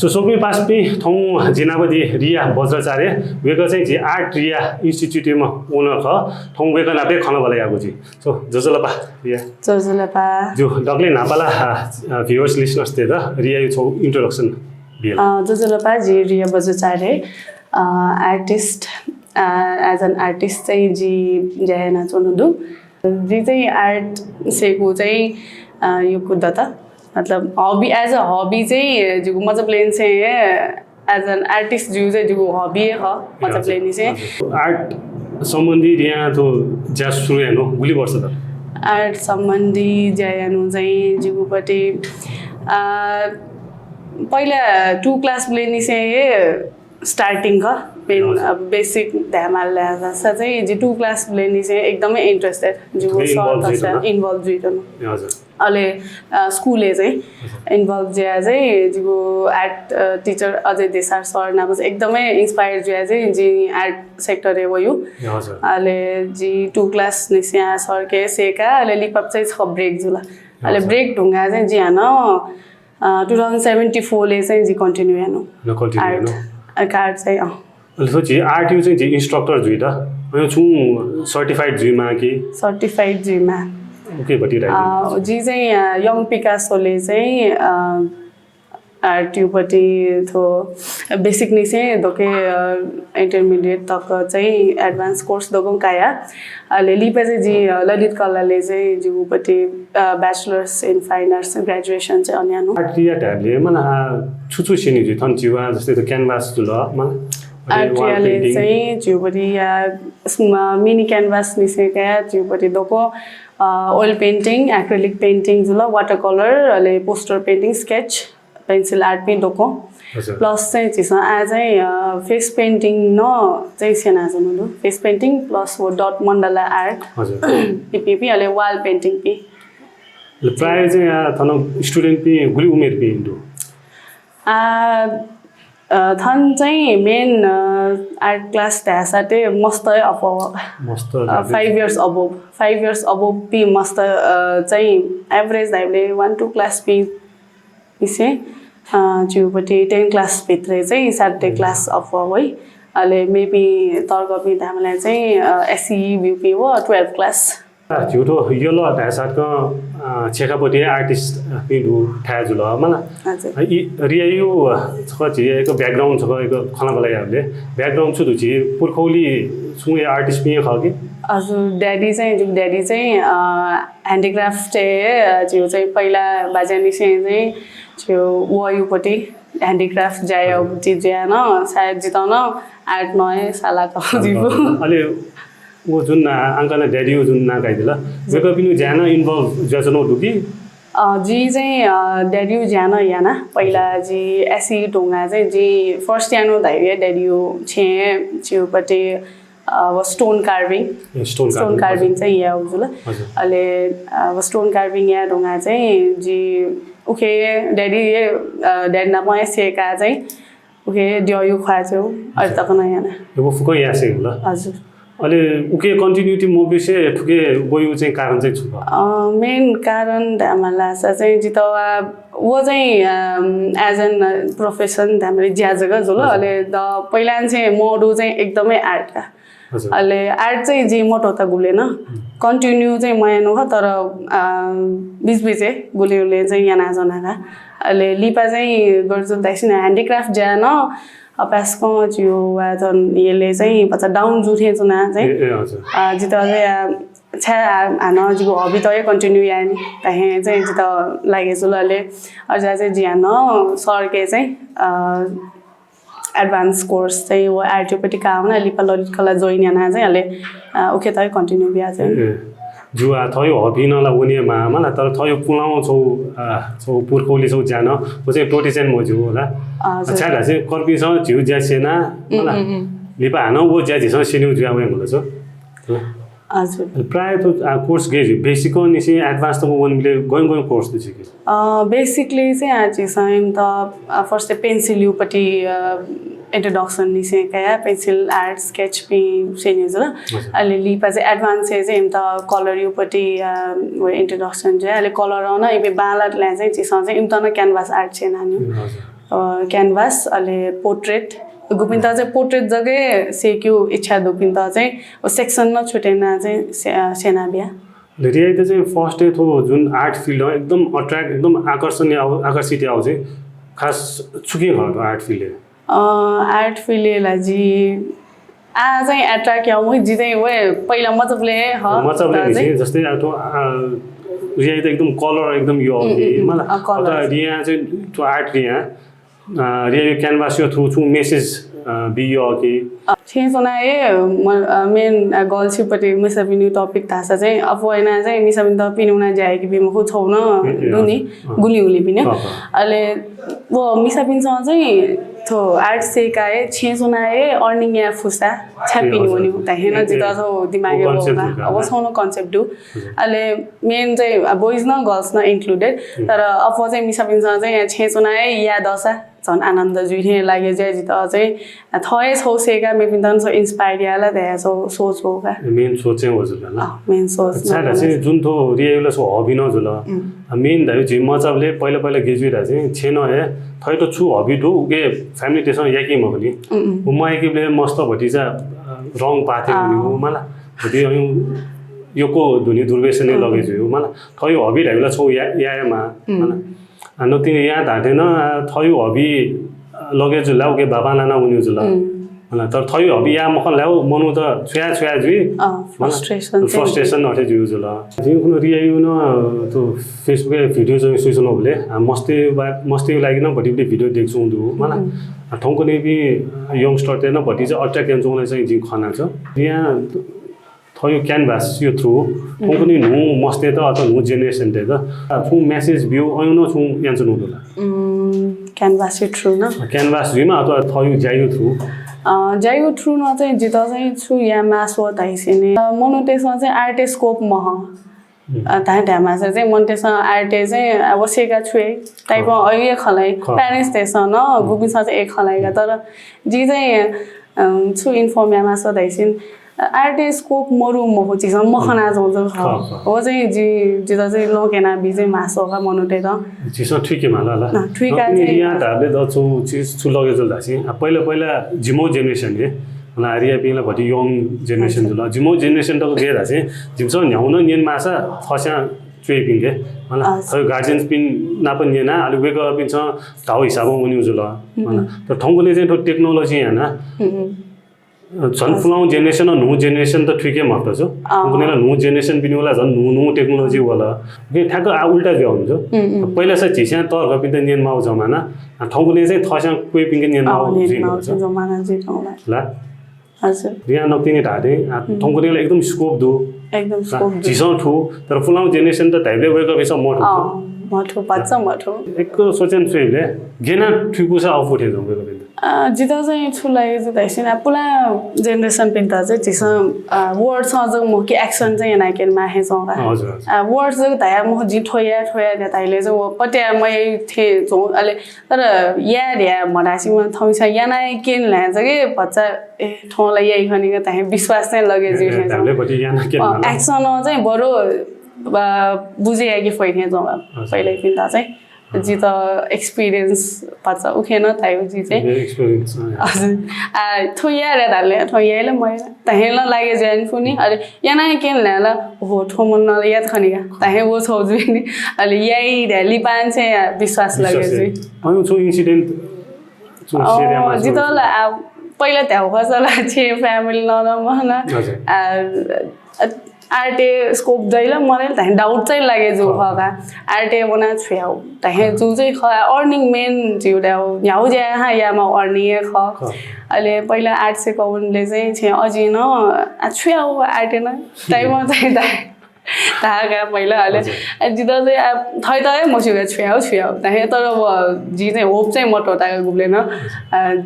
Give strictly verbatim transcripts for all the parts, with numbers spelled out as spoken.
सो स्वकुमि पासापिं, थौं जि नाप दु रिया बज्राचार्य, वय्‌कः चाहिँ झी आर्ट रिया इन्स्टिच्युटया owner खः। थौं वय्‌कः नाप हे खँल्हाबल्हा यायेगु जुइ। सो ज्वजलपा रिया। ज्वजलपा। ज्यू, दकलय् न्हापां ला, अ, viewers, listeners तय्‌त रियाया छगू introduction बिल। अ, ज्वजलपा, जि रिया बज्राचार्य, अ, artist, अ, as an artist चाहिँ जि ज्या यानाच्वना दु। जि चाहिँ आर्ट स्यनेगु चाहिँ, अ, यक्व दत। मतलब hobby, as a hobby चाहिँ जिगु मचाबलेनिसें हे, as an artist जुइगु चाहिँ जिगु hobby हे खः, मचाबलेनिसें। हजुर। आर्ट सम्बन्धी रियां थ्व ज्या सुरु यानाः गुलि वर्ष दत? आर्ट सम्बन्धी ज्या यानाः चाहिँ जिगु पट्टि, अ, पहिला two class बलेनिसें हे starting खः। Main, हजुर। अ, basic धायेमाल धाःसा चाहिँ जि two class बलेनिसें एकदमै interested, जिगु एकदमै involve जुइत न। Involve जुइत न। हजुर। अले, अ, स्कुलय् चाहिँ हजुर। Involve जुया चाहिँ जिगु आर्ट, अ, teacher अजय देसार सर नाप चाहिँ एकदमै inspire जुया चाहिँ जि आर्ट sector-य् वया। हजुर। अले जि two class निसें सरके सय्‌का, अले लिपा चाहिँ छकः break जुल। अले हजुर। Break धुंकाः चाहिँ जि हानं, अ, two thousand seventeen-ले चाहिँ जि continue याना। न continue आर्ट, याना। आर्ट चाहिँ, अँ। अले थ्व झी आर्टया चाहिँ झी instructor जुइत, अन छुं certified जुइमाः कि? Certified जुइमाः। OK, भति राइट। अ, जि चाहिँ, अ, Young Picasso-ले चाहिँ, अ, आर्टया पट्टि थ्व basic निसें दक्व, अ, intermediate तक चाहिँ advance course दक्व कया। अले लिपा चाहिँ जि, अ, ललित कलाले चाहिँ जिगु पट्टि, अ, Bachelors in Fine Arts graduation चाहिँ अन याना। आर्ट रिया धायेबलय् मला, अ, छु छु स्यने जुइ थन झीगु, जस्तै थ्व canvas जुल, मला, अले आर्ट wall रियाले painting। चाहिँ जिगु पट्टि या, स्म-, mini canvas निसें कया जिगु पट्टि दक्व, अ, oil painting, acrylic painting जुल, water colour, अले poster painting, sketch, pencil art पिं दक्व। हजुर। Plus चाहिँ झीसं आः चाहिँ, अ, face painting नं चाहिँ स्यनाच्वना दु। Face painting plus व dot mandala art। हजुर। इपिं, इपिं, अले wall painting पिं। अले प्रायः चाहिँ आः थन student पिं गुलि उमेर पिं दु? आः, अ, थन चाहिँ main, अ, art class धाःसा ते मस्त हे अप्वः। मस्त अ, धाःसा। Five years above, five years above पिं मस्त, अ, चाहिँ average धायेबलय् one two class पिं निसें, अ, जिगु पट्टि ten class भित्रय् चाहिँ सात class अप्वः वइ। अले मेपिं तःधंपिं धायेमाल चाहिँ, अ, SE ब्यूपिं व twelve class। आ, झीगु थ्व यल धायेसाथ कं, अ, छेँखा पट्टि artist पिं दु थाय् जुल, मला। हजुर। अ, ई रियाया, अ, छकः झी एक background छकः एक खँल्हाबल्हा यायेबलय् background छु दु, झी पुर्खौली छुं हे artist पिं खः कि? हजुर, daddy चाहिँ, जिगु daddy चाहिँ, अ, handicraft-य्, अ, झीगु चाहिँ पहिला बाज्यानिसें चाहिँ झीगु वयागु पट्टि handicraft ज्या याःगु पट्टि जुयाः नं सायद जितः नं art नं हे सालाः का जिगु। अले व जुन आ-, uncle daddy जुन नां कयादिल, वय्‌कःपिनिगु ज्याय् नं involve जुयाच्वनागु दु कि? अ, जि चाहिँ, अ, daddy ज्या नं याना। पहिला जि SE धुंकाः चाहिँ जि first year नं धायेबलय् daddy छेँय् झीगु पट्टि अ, व stone carving। ए, stone stone carving, carving हजुर। चाहिँ याःगु जुल। हजुर। अले, अ, व stone carving याये धुंकाः चाहिँ जि उखे daddy हे, अ, daddy नाप हे सय्‌काः चाहिँ उखे द्यःया ख्वाः च्वय्, अले हजुर। तक नं याना। ए, व फुक्कं याये सय्‌का जुल। हजुर। अले उखे continuity मब्यूसे थुखे वयागु चाहिँ कारण चाहिँ छु खः? अ, main कारण धायेमाल धाःसा चाहिँ जितः वा, व चाहिँ, अ, as an profession धायेमाल ज्या जक जुल। हजुर। अले द पहिलांनिसें मोटो चाहिँ एकदमै art का। हजुर। अले art चाहिँ जिं मत्वःता गुबलें नं। हुँ। Continue चाहिँ मयाना खः, तर, अ, बिचबिचय् गुलिं गुलिं चाहिँ यानाच्वना का। अले लिपा चाहिँ गथे जुल धाःसा handicraft ज्या नं अपाय्‌सकं झीगु वा थन यलय् चाहिँ भचा down जू थें च्वना चाहिँ। ए, ए, हजुर। अ, जितः चाहिँ, अ, छाय्, अ, हानं जिगु hobby त हे continue यायेमाः धाये चाहिँ जितः लागे जुल। अले अझ चाहिँ जिं हानं सरके चाहिँ, अ, advance course चाहिँ व art-या पट्टि काः वना, लिपा ललित कला join याना चाहिँ अले, अ, उखेत हे continue बिया चाहिँ। ए, ए। ज्यू, आ, थःगु hobby नं ला वनेमाः मला, तर थःगु पुलांगु छगू, आ, छगू पुर्खौली छगू ज्या नं, व चाहिँ त्वःते चाहिँ मज्यू ला। हजुर। छाय् धाःसा कर्पिन्सं झीगु ज्या स्यना, उम्, मला। उम्, उम्। लिपा हानं व ज्या झीसं स्यनीगु जुया वये मला छु। हजुर। प्रायः त, आ, course गय् जुइ, basic निसें advance तक वनेबलय् गय् गय् course दु छिके? अ, basic-य् चाहिँ आः झीसं इमित, अ, first pencil-या पट्टि, अ, introduction निसें कयाः pencil art sketch पिं स्यनीगु जुल। हजुर। अले लिपा चाहिँ advance-य् चाहिँ इमित colour-या पट्टि, अ, व introduction जुया। अले colour नं इपिं बांलात ला चाहिँ झीसं चाहिँ इमित नं canvas art स्यनानि। हजुर। क्यानभास अले पोर्ट्रेट। गुपिन्त चाहिँ पोर्ट्रेट जगै सेक्यु इच्छा दुपिन्त चाहिँ सेक्सन न छुटेना चाहिँ सेना बिया। रियाइत चाहिँ फर्स्ट थ्व जुन आर्ट फिल्ड एकदम अट्र्याक्ट एकदम आकर्षण आकर्षित आउ चाहिँ खास छुके घर आर्ट फिल्ड। आर्ट फिल्ड ला जी आ चाहिँ एट्र्याक्ट याउ मुइ जी चाहिँ वे पहिला मचबले ह मचबले निसे जस्तै आ थ्व रियाइत एकदम कलर एकदम यो कि मला अ, कलर। अथवा रिया चाहिँ थ्व आर्ट रिया रिया यो क्यानभास यो थ्रु छु मेसेज बियो कि छेँ च्वना ए मेन गर्ल्स पट्टि मिसापिनि टपिक धासा चाहिँ अप्वयना चाहिँ मिसापिनि त पिनुना जाए कि बिमखु छौ न दुनि गुली गुली पिने अले वो मिसापिन्सं चाहिँ थो आर्ट सेकाए छेँ च्वनाए अर्निङ या फुसा छ्यापिनि वनि त हेन जित छौ दिमागे वो अब छौ न कन्सेप्ट दु अले मेन चाहिँ बोइज न गर्ल्स न इन्क्लुडेड तर अप्व चाहिँ मिसापिन्सं चाहिँ छेँ च्वनाए या दसा झन् आनन्द जुइ थें लागे जे जित चाहिँ थ्व हे छौ सेका मेपिन्त नं छौ इन्स्पायर याला धया छौ सोच हो का। मेन सोच चाहिँ हो जुल ना। मेन सोच अच्छा ला चाहिँ जुन थो रियायुला छौ हबी न जुल। मेन धायु झी मचाबले पहिला पहिला गेजुइ धा चाहिँ छेन हे थै तो छु हबी दु उके फ्यामिली तेसन याकी मखनी। उ म याकी बले मस्त भतिजा रङ पाथे नि हो मला। भति अयु योको धुनी दुर्वेशने लगे जुयु मला। थै हबी धायुला छौ या या मा मला। नतिने या धातेन थयु हबी लगे जुल उके बाबा लाना उन्यु जुल। तर थयु हबी या मखन लाउ मनु त छुया छुया जुइ। फ्रस्ट्रेसन फ्रस्ट्रेसन अथे जुयु जुल। जिं कुन रियायु न तो फेसबुक भिडियो चाहिँ सुइसन होबले मस्ते मस्ते लागि न भति भति भिडियो देख्छु दु मला। ठौंकने बि यंगस्टर तेन भति चाहिँ अट्र्याक्ट यान चाहिँ जिं खना छ। रिया थ्व यो क्यानभास यो थ्रु थौंकन्हय् न्हू मस्तय्त अथवा न्हू जेनेरेसनतय्त छुं मेसेज ब्यू अय् नं छुं यानाच्वनागु दु ला? क्यानभास यो थ्रु न। क्यानभास जुइमा अथवा थ्व यो ज्यायु थ्रु? ज्यायु थ्रु न चाहिँ जित चाहिँ छु या मास्व धाइसेने मनूतय्सं चाहिँ आर्टय् स्कोप मह। धाये धायेमासा चाहिँ मनूतय्सं आर्टय् चाहिँ अब सेका छुए टाइप अय् खलाइ प्यारेन्ट्सतय्सं न गुपिन्सं चाहिँ एक खलाइका तर जि चाहिँ छु इन्फर्म यामास्व धाइसिन आर्टय् स्कोप मरु मखु झीसं मखना जौं जौं खः। हो चाहिँ जि जित चाहिँ लँक्यना बी चाहिँ मास्व का मनूतय्त। झीसं थुइके माला ला। थुइका चाहिँ यहाँ धाबले द छु चीज छु लगे जुल धासी। आ पहिला पहिला जिमो जेनेरेसन हे। मला रिया पिंला भति यङ जेनेरेसन जुल। जिमो जेनेरेसन तक गे धासी। जिमसं न्याउन नियन मासा फस्या च्वेपिंके। मला थ्व गार्जियन्स पिन नाप नियना अलि वेक पिन्सं धाउ हिसाबं वन्यु जुल। मला तर थौंकन्हय् चाहिँ थ्व टेक्नोलोजी याना। झन फुलाउ जेनेरेसन न्हू जेनेरेसन त थुइके मफत छु। थौंकन्हय् ला न्हू जेनेरेसन पिनि वला झन न्हू न्हू टेक्नोलोजी वला। के ठ्याक्क आ उल्टा जुया हुनु छु। पहिला सा झिस्यां तर्क पिन्त नियन माउ जमाना। थौंकन्हय् चाहिँ थस्यां क्वेपिंके नियन माउ जुइ जमाना जुइ ला। हजुर। रिया नक्तिनि धाते थौंकन्हय् ला एकदम स्कोप दु। एकदम स्कोप दु। झिसं थु तर फुलाउ जेनेरेसन त धाइबले वेक बेस मठु। मठु पच्च मठु। एक सोचेन छुइले गेना थुइकुसा अफुठे जं वेक जित चाहिँ छु लागे जु धाइसिन पुला जेनेरेसन पिन्त चाहिँ झिसं वर्ड सं जग मोह कि एक्सन चाहिँ याना केन माहे जं का। वर्ड जग धाया मोह जि ठोया ठोया धाइले जग पत्या मै थे जं अले तर या ध्या मधासी मन थौसा याना केन ला जगे भच्चा ए ठोला याइ खनिक ताहे विश्वास चाहिँ लगे जु। एक्सन चाहिँ बरु बुझे या कि फैथे जं पहिले पिन्त चाहिँ जित एक्सपिरियन्स भचा उखेन थायु जि चाहिँ। हजुर। आ थ्व यारे धाले थ्व याइले मय तहेन लागे जैन फुनी अले याना केन ल्याला हो थ्व मन न यात खनिका तहे वो छौ जुइनी अले याइ ध्याली पान चाहिँ विश्वास लागे जुइ। अनु छौ इन्सिडेन्ट जित ला पहिला त्याउ खसला छे फ्यामिली न न महना। आर्टे स्कोप दैल मरेल धाइ डाउट चाहिँ लागे जु खका। आर्टे वना छुयाउ धाइ जु चाहिँ ख अर्निङ मेन जिउ ड्याउ न्याउ ज्या हा यामा अर्निङ ख। अले पहिला आर्ट से कौनले चाहिँ छे अजिन छुयाउ आर्टे न टाइम चाहिँ धाइ धाका पहिला अले जित चाहिँ थै त मसुगा छुयाउ छुयाउ धाइ तर जि चाहिँ होप चाहिँ मटो ताका गुबले न।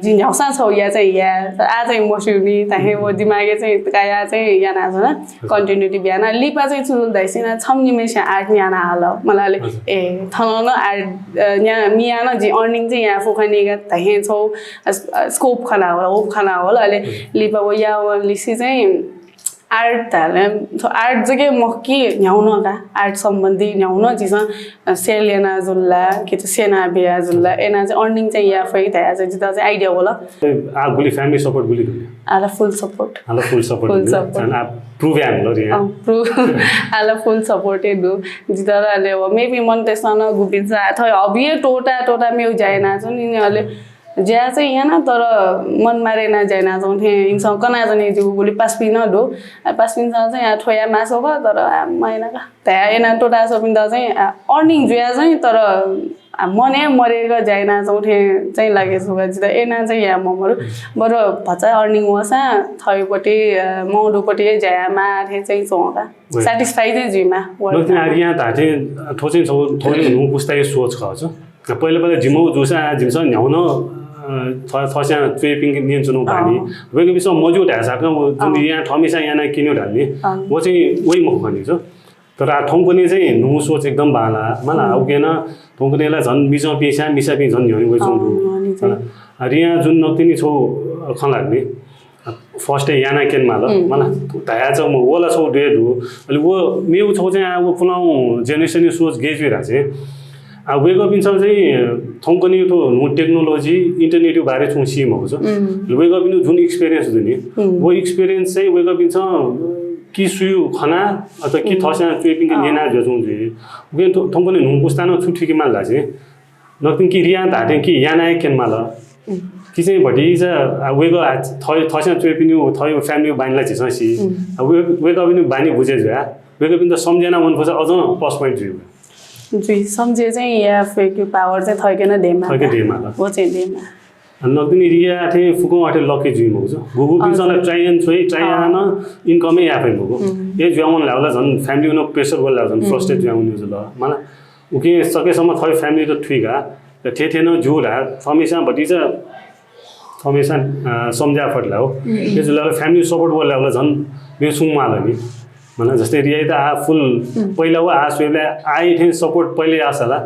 जि न्याउसा छौ या चाहिँ या आ चाहिँ मसुनी धाइ दिमागे चाहिँ काया चाहिँ याना छ न। कन्टिन्युटी बियाना लिपा चाहिँ छु धाइसिना छम निमेषा आर्ट न्याना आल। मला अले ए थन न आर्ट न्या मियाना जि अर्निङ चाहिँ या फुखा निगा धाइ छौ स्कोप खना होला होप खना होला अले लिपा वो या लिसी चाहिँ आर्ट धाले आर्ट जगे मखु कि न्ह्याउन का आर्ट सम्बन्धी न्ह्याउन जिसं सेल याना जुल्ला कि त सेना बिया जुल्ला एना चाहिँ अर्निङ चाहिँ या फै धाया चाहिँ जिता चाहिँ आइडिया होला। आ गुली फ्यामिली सपोर्ट गुली दुने आला फुल सपोर्ट आला फुल सपोर्ट Full दुने। support. आ प्रुभ यान लो रिया प्रुभ आला फुल सपोर्ट दु जिता ले मेबी मन तेसन गुपिन सा थय अबिये टोटा टोटा मेउ जायना जुन नि अले ज्या चाहिँ याना तर मन मारेना जायना जौं थे इमसं कना जने जु बोली पासपिन दु पासपिन चाहिँ थोया मासो ख तर मायना का तया एना टोटा सोपिन त चाहिँ अर्निङ जुया चाहिँ तर मने मरेग जायना जौं थे चाहिँ लागे सुगा जिता एना चाहिँ या ममरु बर भचा अर्निङ वसा थयोपट्टि मौडुपट्टि जाया मा थे चाहिँ चौका सेटिस्फाई चाहिँ जुइमा नक्तिन आर्या धाथे थो चाहिँ थो थो नु पुस्ताय सोच खा छ। पहिला पहिला जिमो जुसा जिमस न्ह्याउन थस्या च्वेपिङ नियन्त्रण बानी वेग बिस मजु धायसा जुन यहाँ थमिसा याना किन्यो धालनी व चाहिँ वही मखु खनि छ। तर आ थौंकने चाहिँ नु सोच एकदम बाला मला उकेन थौंकनेला झन् मिजं पेस्या मिसा पि झन् न्ह्यौनी वइ चौं दु। रिया जुन नक्तिनी छौ खँ लाग्ने फर्स्ट याना केन माल मला धाया छ म वला छौ दुए दु। अले वो मेउ छौ चाहिँ आ वो पुलाउ जेनेरेसन सोच गेज वे राजे आ वेगपिन्सं चाहिँ थौंकने थो नु टेक्नोलोजी इन्टरनेट बारे छौ सी मखु छ। वेगपिन जुन एक्सपिरियन्स दुनि वो एक्सपिरियन्स चाहिँ वेगपिन्स कि सुयु खना अथवा कि थस्या च्वेपिङ नेना जुया छौ जुइ। उके थौंकने नु पुस्तान छु ठिक माल धाजे नक्तिन कि रिया धाते कि याना केन माल कि चाहिँ भटिचा वेग थस्या च्वेपिनि थयो फ्यामिली बानीला झिसं सी वेगपिनि बानी बुझे जुया वेगपिन त सम्झेना वन फुसा अझ प्लस पोइन्ट जुइ। जुइ सम्झे चाहिँ या फेक पावर चाहिँ थैके न देमा थैके देमा वो चाहिँ देमा नक्तिन रिया थे फुकं अथे लके जुइ मखु छ। गुगु पिसला ट्राई एन्ड छोइ ट्राई आन इन्कम या फै मखु। ए जुया वन लावला झन् फ्यामिली न प्रेसर वला झन् फ्रस्ट्रेट जुया वन जुल मला उके सकेसम्म थै फ्यामिली त ठुइका त थे थे न जु रा थमिसा भटिचा थमिसा सम्झा फट लाओ। ए जुला फ्यामिली सपोर्ट वला वला झन् मे सुङ माल नि। मला जस्तै रिया त आ फुल पहिला व आ सुएला आई थे सपोर्ट पहिले आसला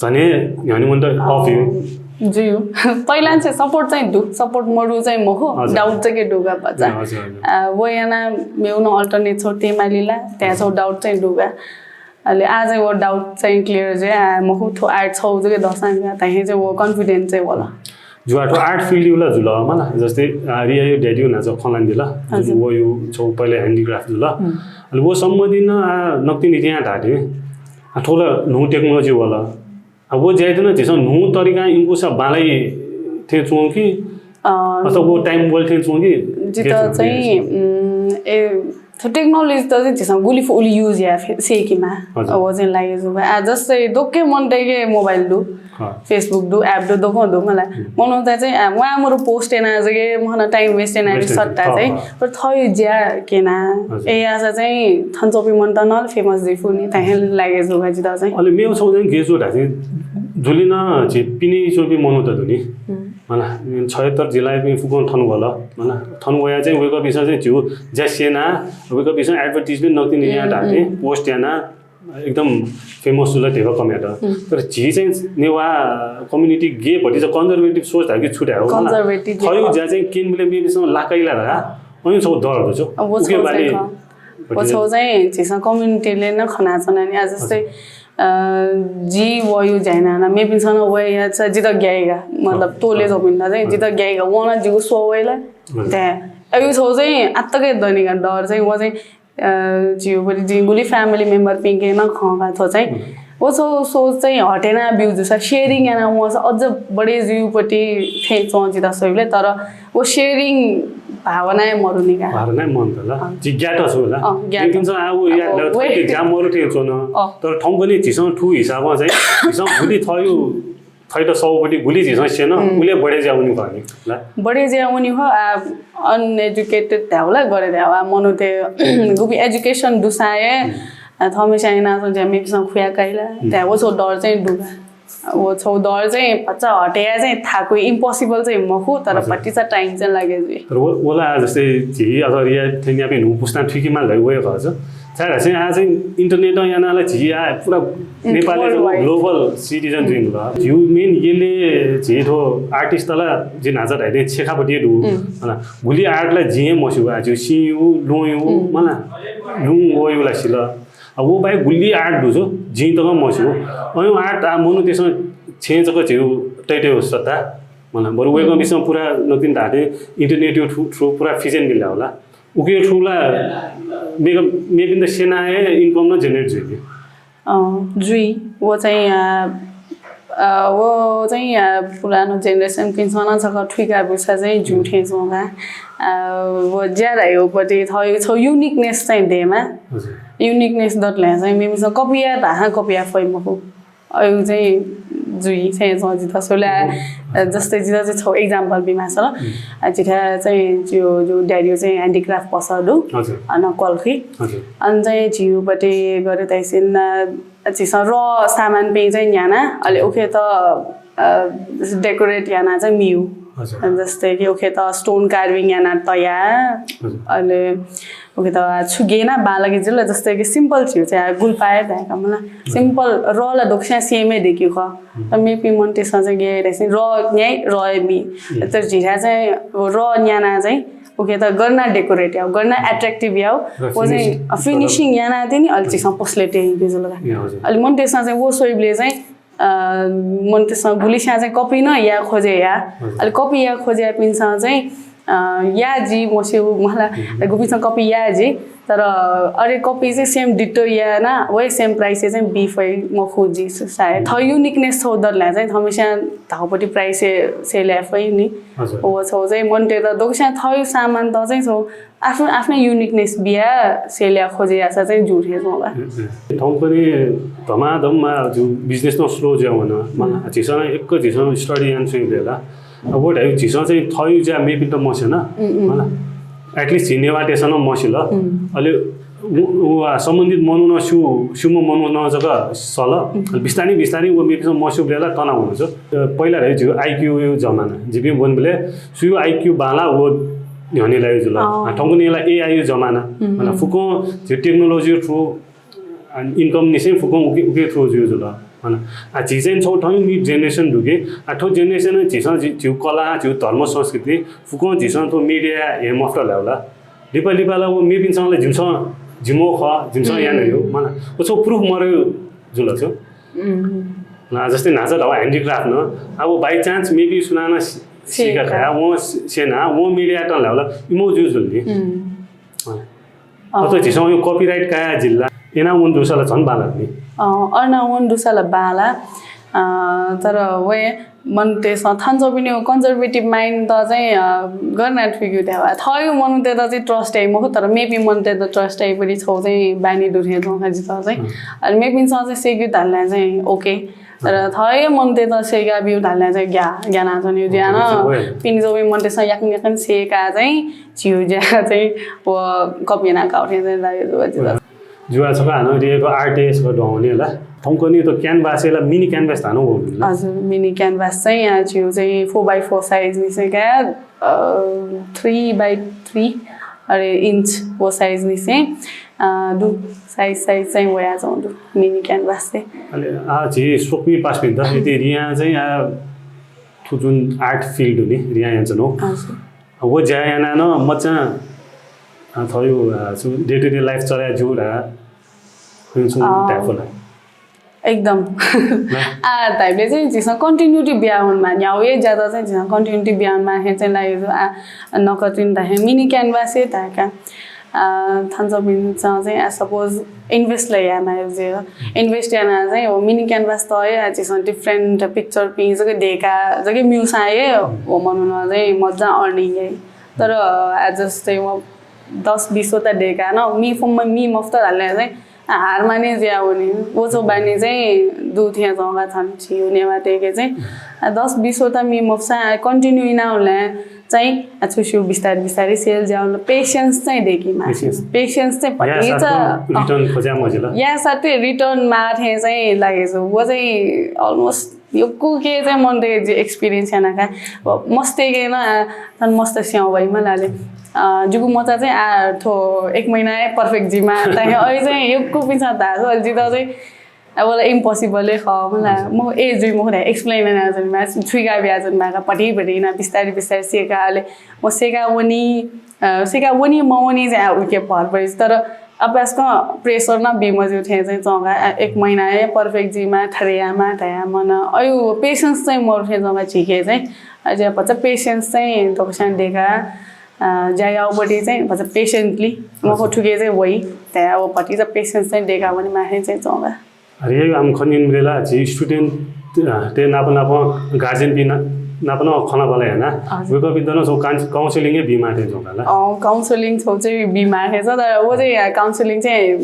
झने न्ह्यौनी मन त अफ यु। जुयु पहिला चाहिँ सपोर्ट चाहिँ दु सपोर्ट मरु चाहिँ मखु डाउट चाहिँ के दुगा बच्चा। वो याना मेउ न अल्टरनेट छौ तेमालिला त्या छौ डाउट चाहिँ दुगा। अले आ चाहिँ वो डाउट चाहिँ क्लियर जे आ मखु थो आर्ट छौ जगे दसां गा ताहे चाहिँ वो कन्फिडेन्ट चाहिँ वला। जुवा थो आर्ट फिल्ड युला जुल मला जस्तै रिया यो ड्याडी नाच खलान दिला। वो यु छौ पहिले ह्यान्डिक्राफ्ट जुल। अले वो सम्बन्धी न आ नक्तिन रिया धाते आ थोला नु टेक्नोलोजी वला। अब वो ज्याइदन झिसं नु तरिका इन्कुसा बालाई थे चुं कि अथवा वो टाइम बोल थे चुं कि जित चाहिँ ए थो टेक्नोलोजी त चाहिँ झिसं गुली फुली युज या सेकिमा। वो चाहिँ लागे जुबा आ जस्तै दोके मन तैके मोबाइल दु फेसबुक दु एप दु दोको दु मला मनो त चाहिँ आ वा मरु पोस्ट एना जगे महन टाइम वेस्ट एना सट्टा चाहिँ पर थय ज्या केना ए आसा चाहिँ थन चोपी मन त नल फेमस जिफु नि ताहे लागे जुबा जित चाहिँ। अले मेउ छौ चाहिँ गेजु धासे जुलिन झे पिने चोपी मनो त दुनि। मला छयत्तर जिल्ला पि फुकं थन वल। मला थन वया चाहिँ वेक बिसा चाहिँ झिउ ज्या सेना वेक बिसा एडभर्टाइजमेन्ट नक्तिन या धाते पोस्ट याना एकदम फेमस जुल धेबा कम्यात। तर झी चाहिँ नेवा कम्युनिटी गे भति चाहिँ कन्जर्भेटिभ सोच धाकि छुट्या हो। थयु ज्या चाहिँ केन बिले मे बिसा लाकैला रा अनि छौ दर दु छौ उके बारे वो छौ चाहिँ झीसं कम्युनिटीले न खनाचन नि आज जस्तै जी वयु ज्याना न मेपिन्सन वया छ जित ग्याइगा मतलब तोले जोपिन्दा चाहिँ जित ग्याइगा वना जिगु सो वइला। त्या अयु छौ चाहिँ आत्तके दनिगा डर चाहिँ व चाहिँ जिउ बलि जिंगुली फ्यामिली मेम्बर पिंके न खंगा थो चाहिँ वो छौ सोच चाहिँ हटेना बिउ जुसा शेयरिङ याना वसा अझ बढे जिउपट्टि थे चौं जिता सोइबले तर वो शेयरिङ भावनाए मरुनिगा। भावनाए मन त ल जिज्ञात छु ल लेकिन चाहिँ आ वो या ल थके ज्या मरु थे चोन। तर ठौंकने झिसं ठु हिसाबमा चाहिँ झिसं भुलि थयु थैत सौपट्टि गुलि झिसं सेन उले बढे ज्या उनि खनि ल। बढे ज्या उनि हो आ अनएजुकेटेड ध्याउला गरे ध्यावा मनुते गुबि एजुकेशन दुसाए थमे स्याइना ज्या मेपिसं खुया काइला ध्याव छौ डर चाहिँ दुगा। वो छौ डर चाहिँ भचा हटेया चाहिँ थाकु इम्पोसिबल चाहिँ मखु तर भतिचा टाइम चाहिँ लागे जुइ। तर वो- वोला जस्तै झी अथवा रिया थेन्या पे नु पुस्ता ठिकी मा लै वय खा छ। सायद हसे आज इन्टरनेट याना ला झी आ पूरा नेपाली जो ग्लोबल सिटिजन जुइगु ला। यु मेन येले झी थो आर्टिस्ट ला जे नाचा धाइ दे छेखा बटे दु। हला गुली आर्ट ला जिं मस्यू आ जो सियु लोयु मला लुं ओयु ला सिला। अब वो बाहेक गुली आर्ट दु जो जिं तक मस्यू। अयु आर्ट आ मनु तेसं छें जक झिउ तैते सत्ता। मला बरु वेगं बिसं पूरा नतिन धाते इन्टरनेट थ्रु पूरा फिजन मिला होला। उके थ्रुला मेक मेपिन्त सेना हे इन्कम न जेनेरेट जुइबे। अँ, जुइ। वो चाहिँ, अ, अ, वो चाहिँ, अ, पुरानो जेनेरेसन पिन्सन छक ठुइका बुसा चाहिँ जु थें जुंगा। अ, वो ज्यादा यो पति थ छौ युनिकनेस चाहिँ देमा। युनिकनेस दतले चाहिँ मेमिसं कपिया धाहा कपिया फै मखु। अयु चाहिँ जुइ चाहिँ छ जिता सोला। जस्तै जिता चाहिँ छौ एक्जाम्पल बिमासल। जिता चाहिँ जो जो ड्याडियो चाहिँ ह्यान्डिक्राफ्ट पसल दु। अन कलखी। अन चाहिँ झिउपट्टि गरे ताइसिन झिस र सामान पे चाहिँ न्याना अले उखे त डेकोरेट याना चाहिँ मिउ। जस्तै कि उखे त स्टोन कार्विङ याना तया। अले उखे त छुगेना बालके जिल्ला जस्तै कि सिम्पल झिउ चाहिँ गुलपाए धायका मला। सिम्पल रला दोक्स्या सेमे देखिउ ख। त मेपी मन तेसा चाहिँ गे रेसिन र न्याय र मी। तर झिरा चाहिँ र न्याना चाहिँ उखे त गर्ना डेकोरेट याउ गर्ना एट्र्याक्टिभ याउ। वो चाहिँ फिनिसिङ याना तिनी अलि चिसं पोस्लेटे जुलगा। अलि मन तेसा चाहिँ वो सोइबले चाहिँ अ, मन तेसं गुलिस्या चाहिँ कपी न या खोजे या। अले कपी या खोजे पिन्सं चाहिँ अ, या जी मस्यु मला गुपिन्सं कपी या जी। तर अरे कपी चाहिँ सेम डिटो या ना वै सेम प्राइस चाहिँ बी फै मखु जी सायद थ युनिकनेस छौ दरला चाहिँ हमेसा धाउपट्टि प्राइस से ल्या फै नि। वो छौ चाहिँ मन तेर दोक्स्या थयु सामान त चाहिँ छौ आफ्नो आफ्नै युनिकनेस बिया सेल्या खोजे यासा चाहिँ जुर हे जोला। थौंकने धमाधममा जो बिजनेस न स्लो ज्या वन मला झिसन एक झिसन स्टडी यान सुइ बेला। अब वो धायु झिसन चाहिँ थयु ज्या मेपिन्त मसेन मला एटलिस्ट झिनेवा टेसन मसिल। अले सम्बन्धित मनु न सु सुम मनु न जक सल। बिस्तारै बिस्तारै वो मेपिन्त मस्यु बेला तना हुनु छ। पहिला धायु झिउ आइक्यू जमाना जिपिं बोन बेले सुयु आइक्यू बाला वो न्ह्यःने लायु जुल। थौंकने ला एआई जमाना। फुकं झिउ टेक्नोलोजी थ्रु इन्कम निसें फुकं उके उके थ्रु जुयु जुल। आ झी चाहिँ छौ थौं नि जेनेरेसन दुके आ थौ जेनेरेसन झिसं झिउ कला झिउ धर्म संस्कृति फुकं झिसं थौ मिडिया हे मफ्त लाउला। लिपा लिपा ला वो मेपिन्सं ला जिमसं जिमो ख जिमसं याना यो मला वो छौ प्रुफ मरु जुल छु। ना जस्तै नाचा धावा ह्यान्डिक्राफ्ट न अब बाई चान्स मेबी सुनाना सिका खाया वो सेना वो मिडिया टन लाउला इमो जुजुल नि। अ त झिसं यो कपिराइट काया जिल्ला एना वन दुसाला झन बाला नि। अ अर्ना वन दुसाला बाला। अ तर वे मन तेसं थान्चोपिनि कन्जर्भेटिभ माइन्ड त चाहिँ गर्ना ठुइक्यु देवा थयु मनुते त चाहिँ ट्रस्ट याइ मखु तर मेबी मनते त ट्रस्ट याइ पनि छौ चाहिँ बानी दुर्हे जोंखा जित चाहिँ। अनि मेबिन्सं चाहिँ सेक्यु धाल्ला चाहिँ ओके। तर थयु मनते त सेक्या बिउ धाल्ला चाहिँ ग्या ग्याना चाहिँ ज्यान पिनि जोबी मनतेसं याकन याकन सेका चाहिँ झिउ ज्या चाहिँ व कपिना काउठे चाहिँ दाइ जिउ जुवा छका हानो रिएको आर्टिस्ट को डोने ला। थौंकनी त क्यानभास ला मिनी क्यानभास धानो हो। हजुर मिनी क्यानभास चाहिँ यहाँ झिउ चाहिँ फोर बाई फोर साइज नि चाहिँ क्या थ्री बाई थ्री अरे इन्च वो साइज नि चाहिँ दु साइज साइज चाहिँ वया जाउँ दु मिनी क्यानभास चाहिँ। अले आ झी सोक्मी पास पिन्त यदि रिया चाहिँ आ थु जुन आर्ट फिल्ड हुने रिया यान चाहिँ हो। हजुर वो ज्या याना न मचा थयु डे टु डे लाइफ चल्या जुडा। टाइप होला। एकदम। आ धाइबले चाहिँ झिसं कन्टिन्युटी बिया हुनमा न्याउ ए ज्यादा चाहिँ झिसं कन्टिन्युटी बिया हुनमा हे चाहिँ लायो आ नकतिन त हे मिनी क्यानभास हे धाका। थान्चो बिन्च चाहिँ आ सपोज इन्भेस्ट ल याना जे इन्भेस्ट याना चाहिँ हो मिनी क्यानभास त हे आ झिसं डिफरेन्ट पिक्चर पि जगे देका जगे म्युसा हे हो मनुन चाहिँ मजा अर्निङ है। तर आ जस्तै म दस बिसवटा देका न मी फुम्म मी मफ्त धाल्ला चाहिँ हार माने ज्या हुने वो छौ बानी चाहिँ दु थिया जंगा थन छिउ नेवा तेके चाहिँ दस बिसवटा मी मफ्सा कन्टिन्यू इना हुले चाहिँ छु छु बिस्तार बिस्तारै सेल ज्या हुले पेसेन्स चाहिँ देकी मा पेसेन्स चाहिँ भति रिटर्न खोज्या मजिल या साथै रिटर्न माथे चाहिँ लागेछ वो चाहिँ अलमोस्ट यो कुके चाहिँ मन दे एक्सपिरियन्स याना का मस्ते के न तन मस्त स्याउ भाइ मला ले। अ, जिगु मचा चाहिँ आ थ्व एक महिना हे पर्फेक्ट जुइमा। ताकि अय् चाहिँ यक्व पिन्सं धाःसा अले जितः चाहिँ अब ला इम्पोसिबल हे खः मला। म ए जुइ मखु धाये एक्सप्लेन याना जुन मा छुइका बिया जुन मा पटी पटी ना बिस्तारै बिस्तारै सेका अले म सेका वनी अ, सेका वनी मवनी चाहिँ आ उके भर परे तर अभ्यासकं प्रेसर न बिमजु थे चाहिँ चौका एक महिना हे पर्फेक्ट जुइमा थरेयामा धयामा न अयु पेशेन्स चाहिँ मरु थे चौका झिके चाहिँ अझ भचा पेशेन्स चाहिँ दोकसान देका ज्या याउपट्टि चाहिँ भचा पेशेन्टली मखु थुके चाहिँ वइ। तया वपट्टि चाहिँ पेशेन्स चाहिँ देका वने माहे चाहिँ चौका। अरे आम खनिन बेला झी स्टुडेन्ट ते नाप नाप गार्जियन पिना नाप न खना बला याना। वय्कःपिन्त नं छौ काउन्सिलिङ हे बिमा थे चौका ला। अ काउन्सिलिङ छौ चाहिँ बिमा थे तर वो चाहिँ काउन्सिलिङ चाहिँ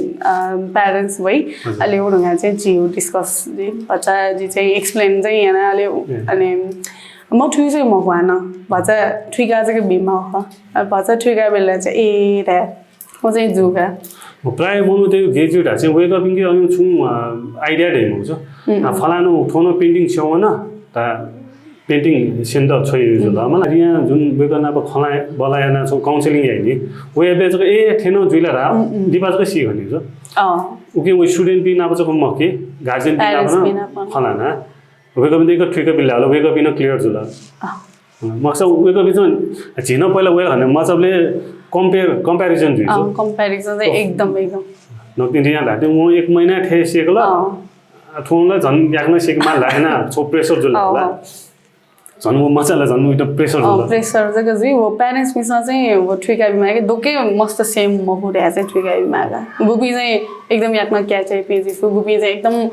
प्यारेन्ट्स वइ। अले वो ढुंगा चाहिँ जिउ डिस्कस भचा जि चाहिँ एक्सप्लेन चाहिँ याना अले अनि म थुइ चाहिँ मखु हानं भचा थुइका चाहिँ बिमा ख भचा थुइका बेला चाहिँ ए रे। म चाहिँ जुगा। प्राय मनु ते ग्रेजुएट आ चाहिँ वेक अप इनके अयु छु आइडिया दे मु छ। फलानु थोनो पेन्टिङ छेवन ता पेन्टिङ सेन्टर छोइ जुल मला रिया जुन वेक नाप खला बला याना छु काउन्सिलिङ याइनि। वे बे जक ए थेन जुइला रा दिपा जक सी घनि जो। उके वे स्टुडेन्ट बि नाप जक मके गार्जियन बि नाप खलाना। वेक अप इनके थुइका बिल्ला होला वेक अप इन क्लियर जुल। मक्सा वेक अप इजन झिन पहिला वेक हने मचाबले कम्पेयर कम्प्यारिजन जुइ छ। कम्प्यारिजन चाहिँ एकदम एकदम। नक्ति रिया धाते म एक महिना थे सेकल। थोंला झन याकन सेक मा लायना छो प्रेसर जुल होला। झन वो मचाला झन उइट प्रेसर जुल। प्रेसर जक जुइ वो प्यारेन्ट्स मिसा चाहिँ वो थुइका बिमाके दोके मस्त सेम मखु रे चाहिँ थुइका बिमाका। गुपी चाहिँ एकदम याकन क्याच आइपि जिसु गुपी चाहिँ एकदम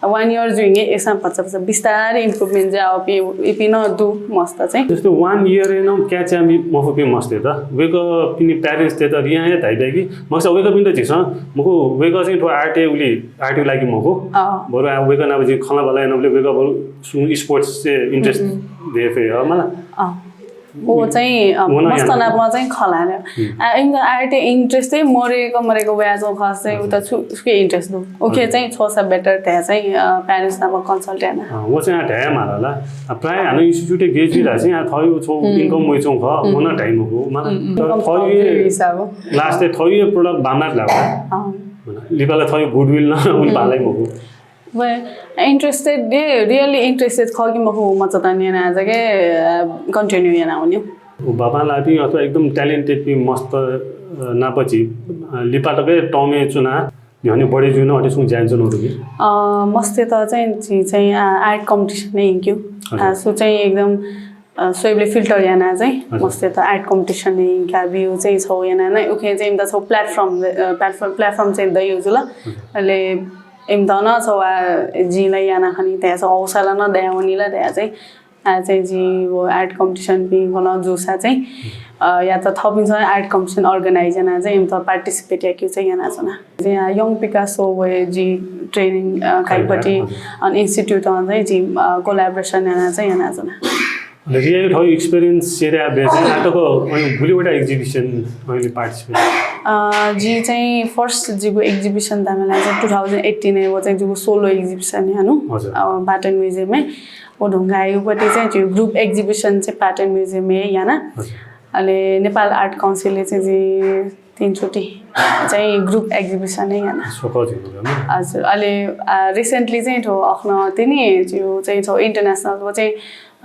वान इयर जुइंगे एसा भचा भचा बिस्तारै इम्प्रुभमेन्ट जाओ पि इपि न दु मस्त चाहिँ। जस्तो वान इयर एन क्याच आमि मफु पि मस्त त। वेक पिनि प्यारेन्ट्स ते त रिया या धाइ ब्यागी मक्सा वेक पिन त झिस मखु वेक चाहिँ थो आर्टे उली आर्टे लागि मखु। बरु आ वेक नाप जि खला बला एन उली वेक बरु सु स्पोर्ट्स से इन्ट्रेस्ट दे फे ह मला। वो चाहिँ मस्त नाप चाहिँ खला ने। आ इम आर्टे इन्ट्रेस्ट चाहिँ मरेको मरेको व्याज खस चाहिँ उता छु उसके इन्ट्रेस्ट दु। ओके चाहिँ छोसा बेटर त्या चाहिँ प्यारेन्ट्स नाप कन्सल्ट याना। वो चाहिँ आ ढ्याया माला ला। प्राय हानो इन्स्टिट्युट गेजी ला चाहिँ आ थयु छो इन्कम वइ छौ ख मन टाइम हो मला। थयु हिसाब लास्ट थयु प्रोडक्ट बामनाट ला। लिपाला थयु गुडविल न उन बालाई मगु। वे इन्ट्रेस्टेड दे रियली इन्ट्रेस्टेड ख कि मखु मचता न्यना जगे कन्टिन्यू याना उन्यु। बाबा लापि अथवा एकदम ट्यालेन्टेड पि मस्त नापची लिपा तके टमे चुना न्हने बढे जुन अटे सुं ज्यान जुन उठु कि। मस्ते त चाहिँ चाहिँ आर्ट कम्पिटिसन नै हिँक्यु। सु चाहिँ एकदम सोइबले फिल्टर याना चाहिँ मस्ते त आर्ट कम्पिटिसन नै हिँक्या बिउ चाहिँ छौ याना नै उखे चाहिँ त छौ प्लेटफर्म प्लेटफर्म प्लेटफर्म चाहिँ दयु जुल। अले इम त न छौ आ जिला याना खनि तया छौ हौसला न दया वनिला तया चाहिँ आ चाहिँ जि वो आर्ट कम्पिटिसन पि गन जुसा चाहिँ या त थपिन आर्ट कम्पिटिसन अर्गनाइज याना चाहिँ इम त पार्टिसिपेट याक्यु चाहिँ याना जना। चाहिँ यङ पिकासो वे जि ट्रेनिङ काइपट्टि अन इन्स्टिट्युट अन चाहिँ जि कोलाबोरेसन याना चाहिँ याना जना। रियल थौ एक्सपिरियन्स सेरे आ बेस नाटक अनि गुलिवटा एक्जिबिसन अनि पार्टिसिपेट। जि चाहिँ फर्स्ट जिगु एक्जिबिसन तामेला चाहिँ टू थाउजन्ड एट्टिन वो चाहिँ जिगु सोलो एक्जिबिसन यानु। पाटन म्युजियममै वो ढुङ्गा युपट्टि चाहिँ जिगु ग्रुप एक्जिबिसन चाहिँ पाटन म्युजियममै याना। अले नेपाल आर्ट काउन्सिलले चाहिँ जि तीनचोटि चाहिँ ग्रुप एक्जिबिसन नै याना। हजुर अले रिसेन्टली चाहिँ थो अखन तिनी जिउ चाहिँ छौ इन्टरनेसनल वो चाहिँ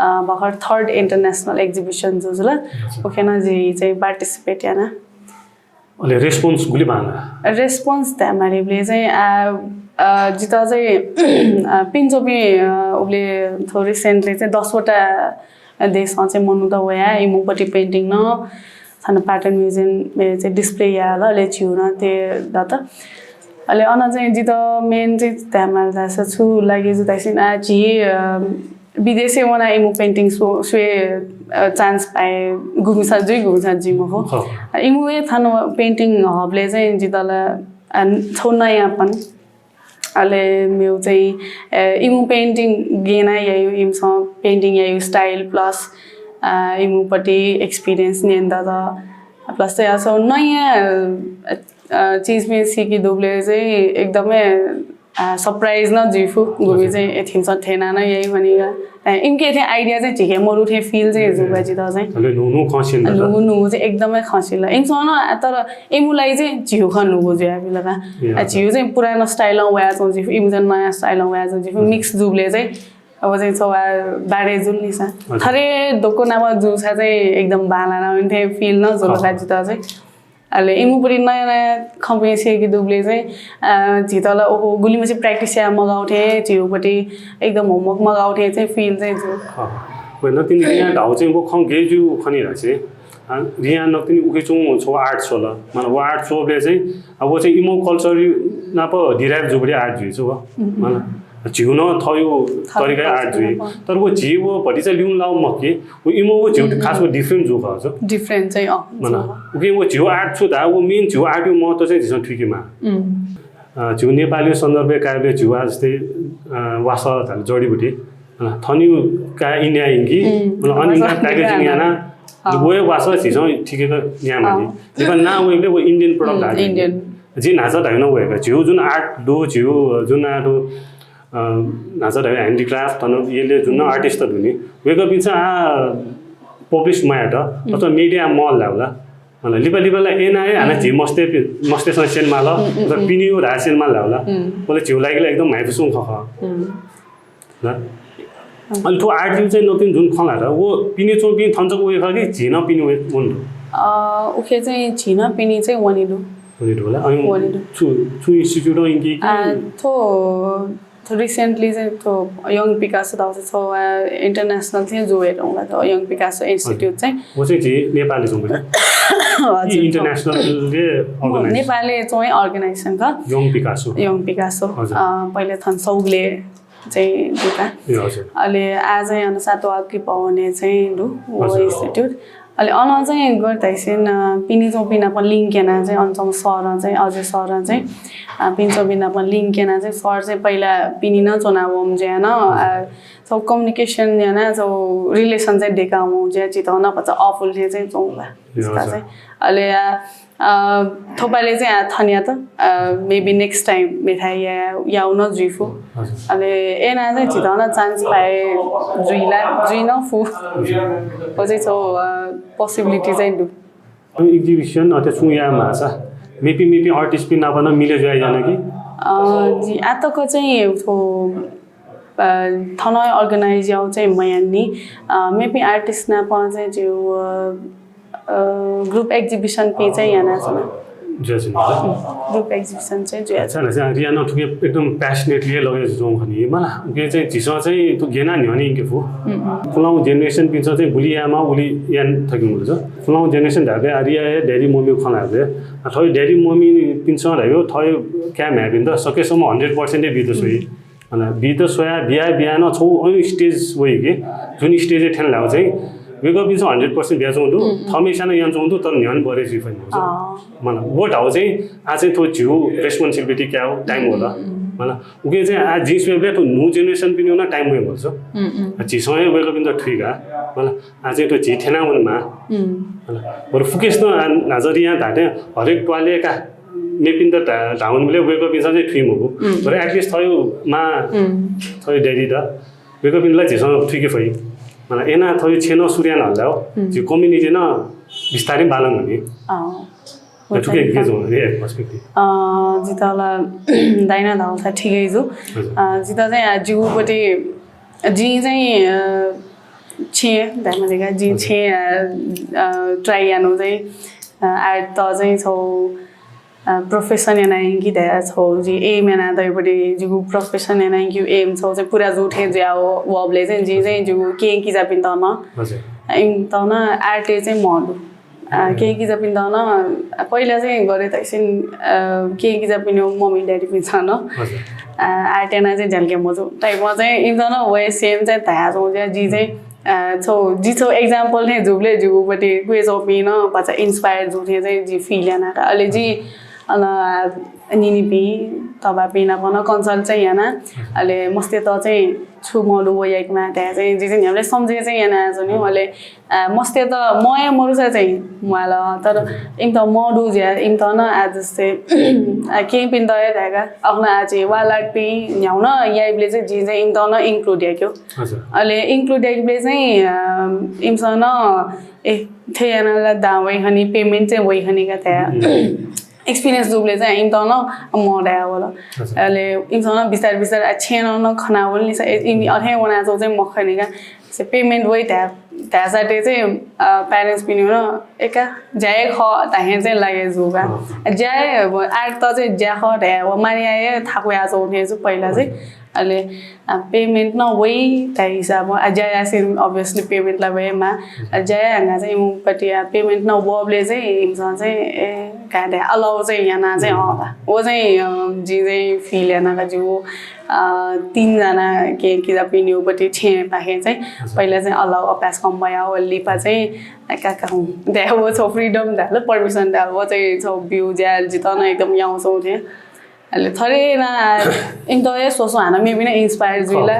भर्खर थर्ड इन्टरनेसनल एक्जिबिसन जुजुल। उखेन जि चाहिँ पार्टिसिपेट याना। अले रेस्पोन्स गुलि बांगा। रेस्पोन्स त्यामारिबले चाहिँ आ जित चाहिँ पिन्चोपि उबले थो रिसेन्टली चाहिँ दसवटा देशमा चाहिँ मनु त वया इमुपट्टि पेन्टिङ न थाना पाटन म्युजियम चाहिँ डिस्प्ले याल अले छिउ न ते दत। अले अन चाहिँ जित मेन चाहिँ त्यामाल दास छु लागि जु दासिन आ झी विदेशे वना इमु पेन्टिङ स्वे चान्स पाए गुमिसा जुइ गुमिसा जुइ मखो। इमु ए थान पेन्टिङ हबले चाहिँ जितला छौ नयाँपन। अले मेउ चाहिँ इमु पेन्टिङ गेना यायु इमसँग पेन्टिङ यायु स्टाइल प्लस इमुपट्टि एक्सपिरियन्स नेन्दा त प्लस चाहिँ असो नयाँ चिज में सिकी दुबले चाहिँ एकदमै आ, surprise नं जुइफु, गुबलें हजुर। चाहिँ ए, थें नं याइ भनेर। आ, इमिके थें idea चाहिँ झीके मरु थें feel चाहिँ जुल का जितः चाहिँ। अले न्हू न्हू खँ स्यन ला। न्हू न्हू चाहिँ एकदमै खँ स्यन ला। इमिसं नं, आ, तर इमिगु लागि चाहिँ झीगु खँ न्हूगु जुयाबिल का। ए, आ, हजुर। झीगु चाहिँ पुरानो style नं वयाच्वं जुइफु, इमिगु चाहिँ नयाँ style नं वयाच्वं जुइफु, हजुर। Mix जुबलय् चाहिँ अब चाहिँ छगू बारे जुल नि सा। हजुर। थथे दक्व नाप जूसा चाहिँ एकदम बांलाना वने थें feel नं जुल का हजुर। जितः चाहिँ। अले इमिगु पट्टि नयाँ नयाँ खँ पिने सीके दुबलय् चाहिँ, अ, झीत ला ओहो, गुलिमछि practice याये मगाउ थें, झीगु पट्टि एकदम homework मगाउ थें चाहिँ feel चाहिँ जू। अँ, व नकतिनि रिहां धाःगु चाहिँ व खँ गय् जू खनी धाःसा, अ, रिहां नकतिनि उखे च्वंगु छगू art स्वल। मतलब व art स्वःबलय् चाहिँ, अ, व चाहिँ इमिगु culture नाप derive जूबलय् art जुइ छु व। हम्म। मतलब झीगु नं थःगु थःगु तरिकाय् art culture जुइ। नाप। तर व झी व भतिचा ल्यूने लाउ मखु कि, व इमिगु व झीगु हम्म। खास व different जू खः छु। Different चाहिँ, अँ, मतलब, जू। उकिं व झीगु art छु धाःसा, व main झीगु art-गु महत्व चाहिँ झीसं थुइकेमाः। हम्म। अ, झीगु नेपाली सन्दर्भय् कायेबलय् झीगु आ जस्तै, अ, वासः धाल जडीबुटी। अ, थनिगु का इन्डिया इनकी, हम्म। मतलब, अन इनका वासः packaging इन्डिया याना, अँ। व वासः झीसं थुइकेत न्यायेमाः नि। अँ। नेपाल नां वइबलय् व Indian product हम्म, धाल नि। Indian। झी न्हाचः धायेबलय् वय्कः झीगु जुन art दु, झीगु जुन art दु, अ, न्हाचः धायेबलय् handicraft, थन यलय् जुन artist दु नि, वय्कःपिन्सं आ publish मयात, हम्म। अथवा media मल्हायेबलय्। मतलब, लिपा लिपा ला एना हे हानं हम्म। झी मस्तय्, मस्तय्सं स्यनेमाल, हम्म, हम्म, अथवा हम्म। पिनेगु धाःसा स्यनेमाल धाःबलय्। हम्म। मतलब, झीगु लागि ला एकदम म्हाइपुसे वंगु खँ खः। हम्म। ल? हम्म। अले थ्व art-य् चाहिँ नकतिनि जुन खँ ल्हात, व पिने च्वंपिं थन जक वइ खः कि झी नं पिने वइ, वने दु? अ, उखे चाहिँ झी नं पिने चाहिँ वने दु। वने दु ला? अनि वने दु। छु, छु institute-य् इनकी कि? अ, थ्व थ्व recently चाहिँ थ्व Young Picasso धाःसा छगू, अ, international थें जुयाच्वंगु ला थ्व Young Picasso Institute हजुर। चाहिँ। व चाहिँ झी नेपालय् च्वंगु नि? हजुर, कि international-य् organize? नेपालय् च्वंगु organisation का। Young Picasso। Young Picasso। हजुर। अ, पहिले थन सौगले चाहिँ दु का। ए, हजुर। अले आः चाहिँ अन सातवाकी भवनय् चाहिँ दु, व हजुर। Institute। अले अन चाहिँ गथे धाःसा, अ, पिने च्वंपिं नाप link याना चाहिँ अन च्वंम्ह sir चाहिँ, अजय sir चाहिँ, अ, पिने च्वंपिं नाप link याना चाहिँ sir चाहिँ पहिला पिने नं च्वना वःम्ह जुयाः नं, अ, हजुर। छगू communication याना छगू relation चाहिँ दयेका वःम्ह जुयाः झीत नं भचा अःपुले थें चाहिँ च्वं ला। ए, हजुर। चाहिँ। अले, अ, अ, थ्वपालय् चाहिँ आ थन यात, अ, maybe next time मेथाय् या-, याउ नं जुइफु। हजुर। अले एना चाहिँ झीत नं chance पाये जुइ ला, जुइ नं फु। हजुर। व चाहिँ छगू, अ, possibility चाहिँ दु। Exhibition अथे छुं याये माःसा मेपिं मेपिं artist-पिं नाप नं मिले जुयाः याना कि? अ, जि आतक चाहिँ थ्व, अ, थन organize याउ चाहिँ मयाना नि। अ, मेपिं artist नाप चाहिँ झीगु, अ, अ, group exhibition-पिं चाहिँ यानाच्वना। जुयाच्वनी। Group exhibition चाहिँ जुया। अच्छा, अच्छा, रिया नं थुके एकदम passionately लगे जुं खनी। मला, उके चाहिँ झीसं चाहिँ थ्व गेना न्ह्यःने इनके फु। हम्म। पुलांगु generation-पिन्सं चाहिँ गुलि यायेमाः, उलि याना थकिं मुल छ। पुलांगु generation धाःबलय् आ रिया हे daddy मम्मी खँ ल्हाःबलय्, आ, थः daddy मम्मीपिन्सं धाःगु, थः काय् म्ह्याय्‌पिन्त सकेसम्म hundred percent हे बीत स्वइ। हम्म। अन बीत स्वया, बिया, बिया नं छगू अन stage वइ कि, जुन stage-य् थ्यने लाःगु चाहिँ, वय्‌कःपिन्सं hundred percent बियाच्वंगु दु, हम्म, हम्म। थःम्हस्यां नं यानाच्वंगु दु, तर न्ह्यःने बढे जुइ फइ मखु। अँ। मतलब, व धाःगु चाहिँ, आः चाहिँ थ्व झीगु responsibility कायेगु time वल। हम्म, हम्म। मतलब, उके चाहिँ आः जिं स्वयेबलय् थ्व new generation-पिनिगु नं time वये मखु। हम्म, हम्म। झीसं हे वय्‌कःपिन्त थुइका। मतलब, आः चाहिँ थ्व झी थ्यना वनेमाः। हम्म। मतलब, बरु focus नं आः न्हाचः रियां धाःथें हरेक त्वालय् का मेपिन्त धा-, धावंबलय् वय्‌कःपिन्सं चाहिँ थुइ मखु। हम्म। तर at least थःगु मां, हम्म। थःगु daddy त वय्‌कःपिन्त ला झीसं थुइके फइ। मतलब, एना थःगु छेँ नं सुरु याना हल धाःसा, हम्म। झी community नं बिस्तारै बांलाना वनी। अँ। थुके के जुइ, रिया perspective? अँ, जितः ला दाइनं धाःगु ला ठिकै जू। हजुर। अँ, जितः चाहिँ, अ, जिगुपट्टि, जिं चाहिँ, अ, छेँ, धायेमाः का, जिं हजुर। छेँ, अ, अ, try यानागु चाहिँ, अ, art त चाहिँ छगू अ, profession याना यंकी धया छगू जि aim याना तयेपट्टि जिगु profession याना यंकी aim छगू चाहिँ पूरा जू थें जुया व-, वःबलय् चाहिँ जिं चाहिँ जिगु केहेँ किजापिन्त नं, हजुर। इमित नं art-य् चाहिँ म्वाःगु। अ, हजुर। केहेँ किजापिन्त नं, अ, पहिला चाहिँ गथे धाःसा, अ, केहेँ किजापिनि मम्मी daddy-पिन्सं नं, हजुर। अ, art याना चाहिँ झ्यालके मजू type-मा चाहिँ इमित नं वहे same चाहिँ धया छगू जुया जि चाहिँ अ, छगू, जि छगू example थें जूबलय् जिगुपट्टि क्वय् च्वंपिं नं भचा inspire जू थें चाहिँ जि feel याना का। अले जि, अन निनिपिं तबापिं नाप नं कन्सल्ट चाहिँ याना। अले मस्तय्त चाहिँ छु मदु व याइकमा धाये चाहिँ जि चाहिँ न्ह्याबलें सम्झे चाहिँ याना जुनि। अले मस्तय्त मया मरुसा चाहिँ म्वाल। तर इमित मदु ज्या इमित न आ जस्तै केपिन्त धायेका अखना आ चाहिँ वालाटपिं न्ह्याउन याइबले चाहिँ जि चाहिँ इमित न इन्क्लुड याक्यो। अले इन्क्लुड याइबले चाहिँ इमिसन ए थे याना ला दा वइ हनी पेमेन्ट चाहिँ वइ हनी का त्या एक्सपिरियन्स दुबले चाहिँ इमित न मदया वल। अले इमित न बिस्तार बिस्तार आ छेन न खना वल नि अथे वना चाहिँ मखनी का। पेमेन्ट वइ त्या त्यासाटे चाहिँ प्यारेन्ट्स पिनि न एका ज्याय ख ताहे चाहिँ लागे जुगा ज्याय आर्ट त चाहिँ ज्या ख ढया व मानिया थाकुया चाहिँ पहिला चाहिँ अले पेमेन्ट न वइ ताइ हिसाब आ ज्या यासिन अभियसली पेमेन्ट ला वइ मा ज्या यांगा चाहिँ इमुपट्टि पेमेन्ट न वबले चाहिँ इमसन चाहिँ ए का दे अलाउ चाहिँ याना चाहिँ अ वो चाहिँ जि चाहिँ फिल याना का जिउ तीन जना के किजा पिनिउपट्टि छे पाखे चाहिँ पहिला चाहिँ अलाउ अभ्यास कम भया लिपा चाहिँ काका हुँ दे वो छौ फ्रिडम दे परमिसन दे वो चाहिँ छौ बिउ ज्या जित न एकदम याउँछौ थे अले थरे ना इन्त ए सोसो हाना मे बिना इन्स्पायर जुइला।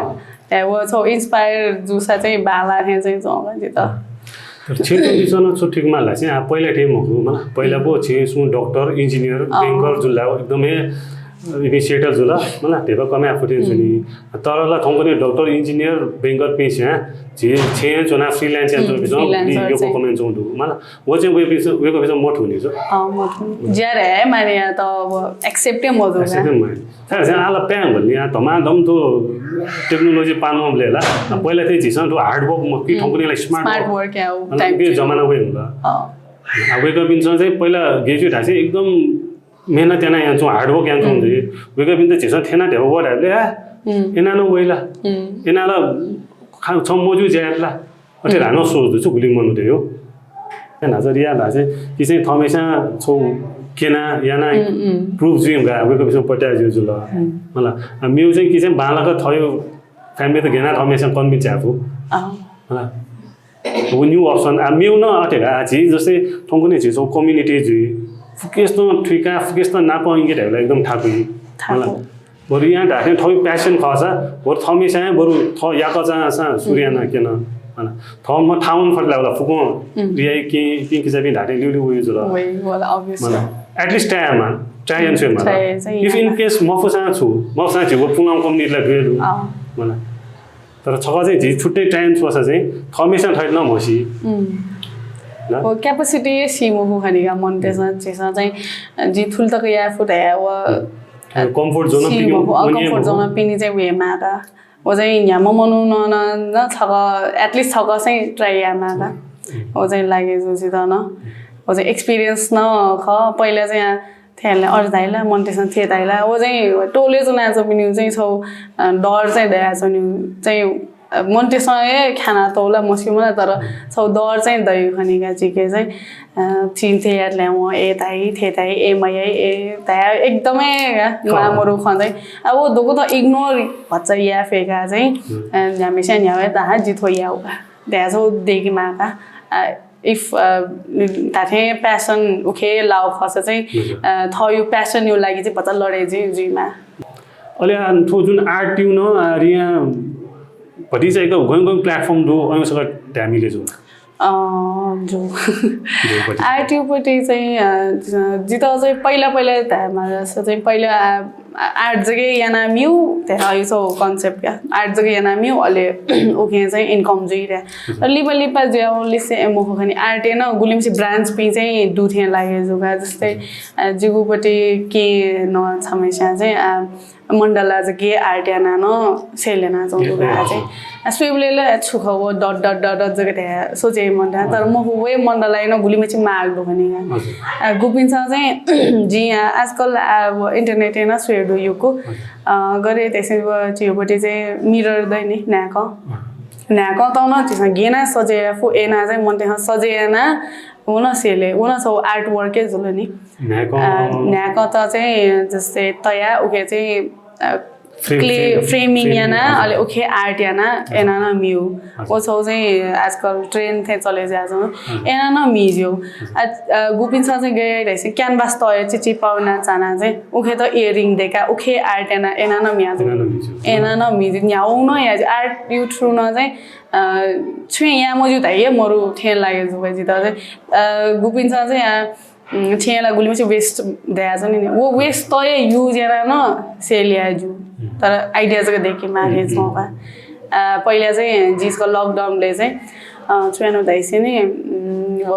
ए वो छौ इन्स्पायर जुसा चाहिँ बाला हे चाहिँ जौगा जित। तर छे त बिचन छु ठीक माला चाहिँ आ पहिला थे मखु मला पहिला पो छे सु डाक्टर इन्जिनियर बैंकर जुला एकदमै इनिसिएटर जुला मला धेबा कमे आफुते जुनि। तर ला थौंकने डाक्टर इन्जिनियर बैंकर पेस्या झी छे चुना फ्रिलान्स यान बिचन योको कमेन्ट चौ दु मला वो चाहिँ वे बिचन वेको बिचन मत हुने जो। ज्यारे माने त एक्सेप्ट मजो। सर चाहिँ आला प्यां भन्ने आ धमा धम तो टेक्नोलोजी पान मबले ला पहिला चाहिँ झीसन तो हार्ड वर्क म कि ठौंकने ला स्मार्ट स्मार्ट वर्क या टाइम के जमाना वे होला। आ वेक बिनसन चाहिँ पहिला ग्रेजुएट हासे एकदम मेहनत याना यान्छौँ हार्ड वर्क यान्छौँ जे वेक बिन त झीसन थेना धेव वर्ड हाबले आ एना न वइला एना ला खा छ मजु ज्याला अथे रानो सोच दु छु गुलिङ मनु दे हो। नाचा रिया भाषे कि चाहिँ थमेसा छौ केना याना प्रुफ जुइम गा वेक बिसन पट्या जु जुल। मला म्यू चाहिँ कि चाहिँ बालक थयो फ्यामिली त गेना थमेसा कन्भिन्स यापु। मला वो न्यू अप्सन आ म्यू न अथे गा झी जस्तै थौंकने झी छौ कम्युनिटी जुइ फुकेस न थुइका फुकेस न नाप इंगे धाइला एकदम थाकुइ। मला बरु यहाँ ढाके थौ प्यासन खसा बरु थमेसा बरु थ याक चा सा सूर्य ना केन। थौ म थावन फटला वाला फुको रियाई के पिंक जाबी ढाके लिउ लिउ वयु जुल। वही वाला अभियस मला एटलिस्ट ट्राई मा ट्राई एन्ड फेल मा इफ इन केस मफुसा छु मफुसा छु वो पुलाम कम्युनिटी ला भेलु। मला तर छका चाहिँ झी छुट्टै ट्राई एन्ड फेल चाहिँ थमेसा थैत न मसी। वो क्यापासिटी सिमु हु खनिका मन तेसा जेसा चाहिँ जी थुल तक या फुट है वो कम्फर्ट जोन पिनि कम्फर्ट जोन पिनि चाहिँ वे माका वो चाहिँ न्याम मनु न न छक एटलिस्ट छक चाहिँ ट्राई या माका। वो चाहिँ लागे जुसी त न वो चाहिँ एक्सपिरियन्स न ख पहिला चाहिँ थेले अर्ज धाइला मन तेसा थे धाइला वो चाहिँ टोले जुना जो पिनि चाहिँ छौ डर चाहिँ दया चाहिँ चाहिँ मन तेसा ए खाना तौला मस्यु मला तर छौ डर चाहिँ दयु खनिका जिके चाहिँ चिन्थे यातले म ए ताई थे ताई ए मया ए ताया एकदमै गा नुआ मरु खँदै अब वो दोको त इग्नोर भच्चा या फेका चाहिँ न्यामेसा न्यावे ताहा जिथो याउका द्याजो देगी माका। इफ ताथे प्यासन उखे लाउ खस चाहिँ थयु प्यासन यु लागि चाहिँ भच्चा लडे जि जुइमा। अले आ थो जुन आर्ट यु न आ रिया भति चाहिँ एक गङ गङ प्लेटफर्म दु अयु सक ध्यामिले जुन। जो आर्ट यु पति चाहिँ जित चाहिँ पहिला पहिला ध्यामा जस्तो चाहिँ पहिला आर्ट जगे याना म्यू ते हयु सो कन्सेप्ट का आर्ट जगे याना म्यू अले उखे चाहिँ इन्कम जुइ रे। लिपा लिपा ज्या लिसे ए मोखो खनि आर्ट न गुलिमसी ब्रान्च पि चाहिँ दुथे लागे जुगा जस्तै जिगुपट्टि के न छमेस्या चाहिँ मण्डला जगे आर्ट याना न सेल याना चाहिँ दुगा चाहिँ स्वेबले ल छुख वो डट डट डट डट जगे ते सोचे मण्डला तर मोखो वे मण्डला न गुलिमसी माग दो खनि गुपिन्सा चाहिँ जिया आजकल अब इन्टरनेट न स्वेर दु युको गरे तेसे चियोपट्टि चाहिँ मिरर दै नि न्याक न्याक तन चिस गेना सजे फु एना चाहिँ मन तेह सजे एना उन सेले उन सौ आर्ट वर्क जुल नि। न्याक त चाहिँ जस्तै तया उके चाहिँ Frame- clay frame- framing framing, याना, हजुर। अले उखे art याना, हजुर। याना नं म्यू। हजुर। व छौ चाहिँ आजकल trend थें चले ज्या छौ। हजुर। याना नं म्यू ज्यू। हजुर। आ, अ, गुपिन्सं चाहिँ गय् धाइसे canvas तय चिचि पाउना चाना चाहिँ उखे त earring देका, उखे art याना, याना नं म्यू। याना नं म्यू। याना नं म्यू। न्याउ नं या art यु through नं चाहिँ, अ, छुए या मजू धाइ मरु थें लागे जु भाइ जित चाहिँ, अ, गुपिन्सं चाहिँ या उम्, छेँय् ला गुलिमछि waste दयाच्वनी नि। व waste तये use याना नं sale याये ज्यू। हम्म। तर idea जक देखे मागे हम्म। छौं का। आ, पहिला चाहिँ जिसको lockdown ले चाहिँ, अ, छुयानु धाइसे नि, उम्, व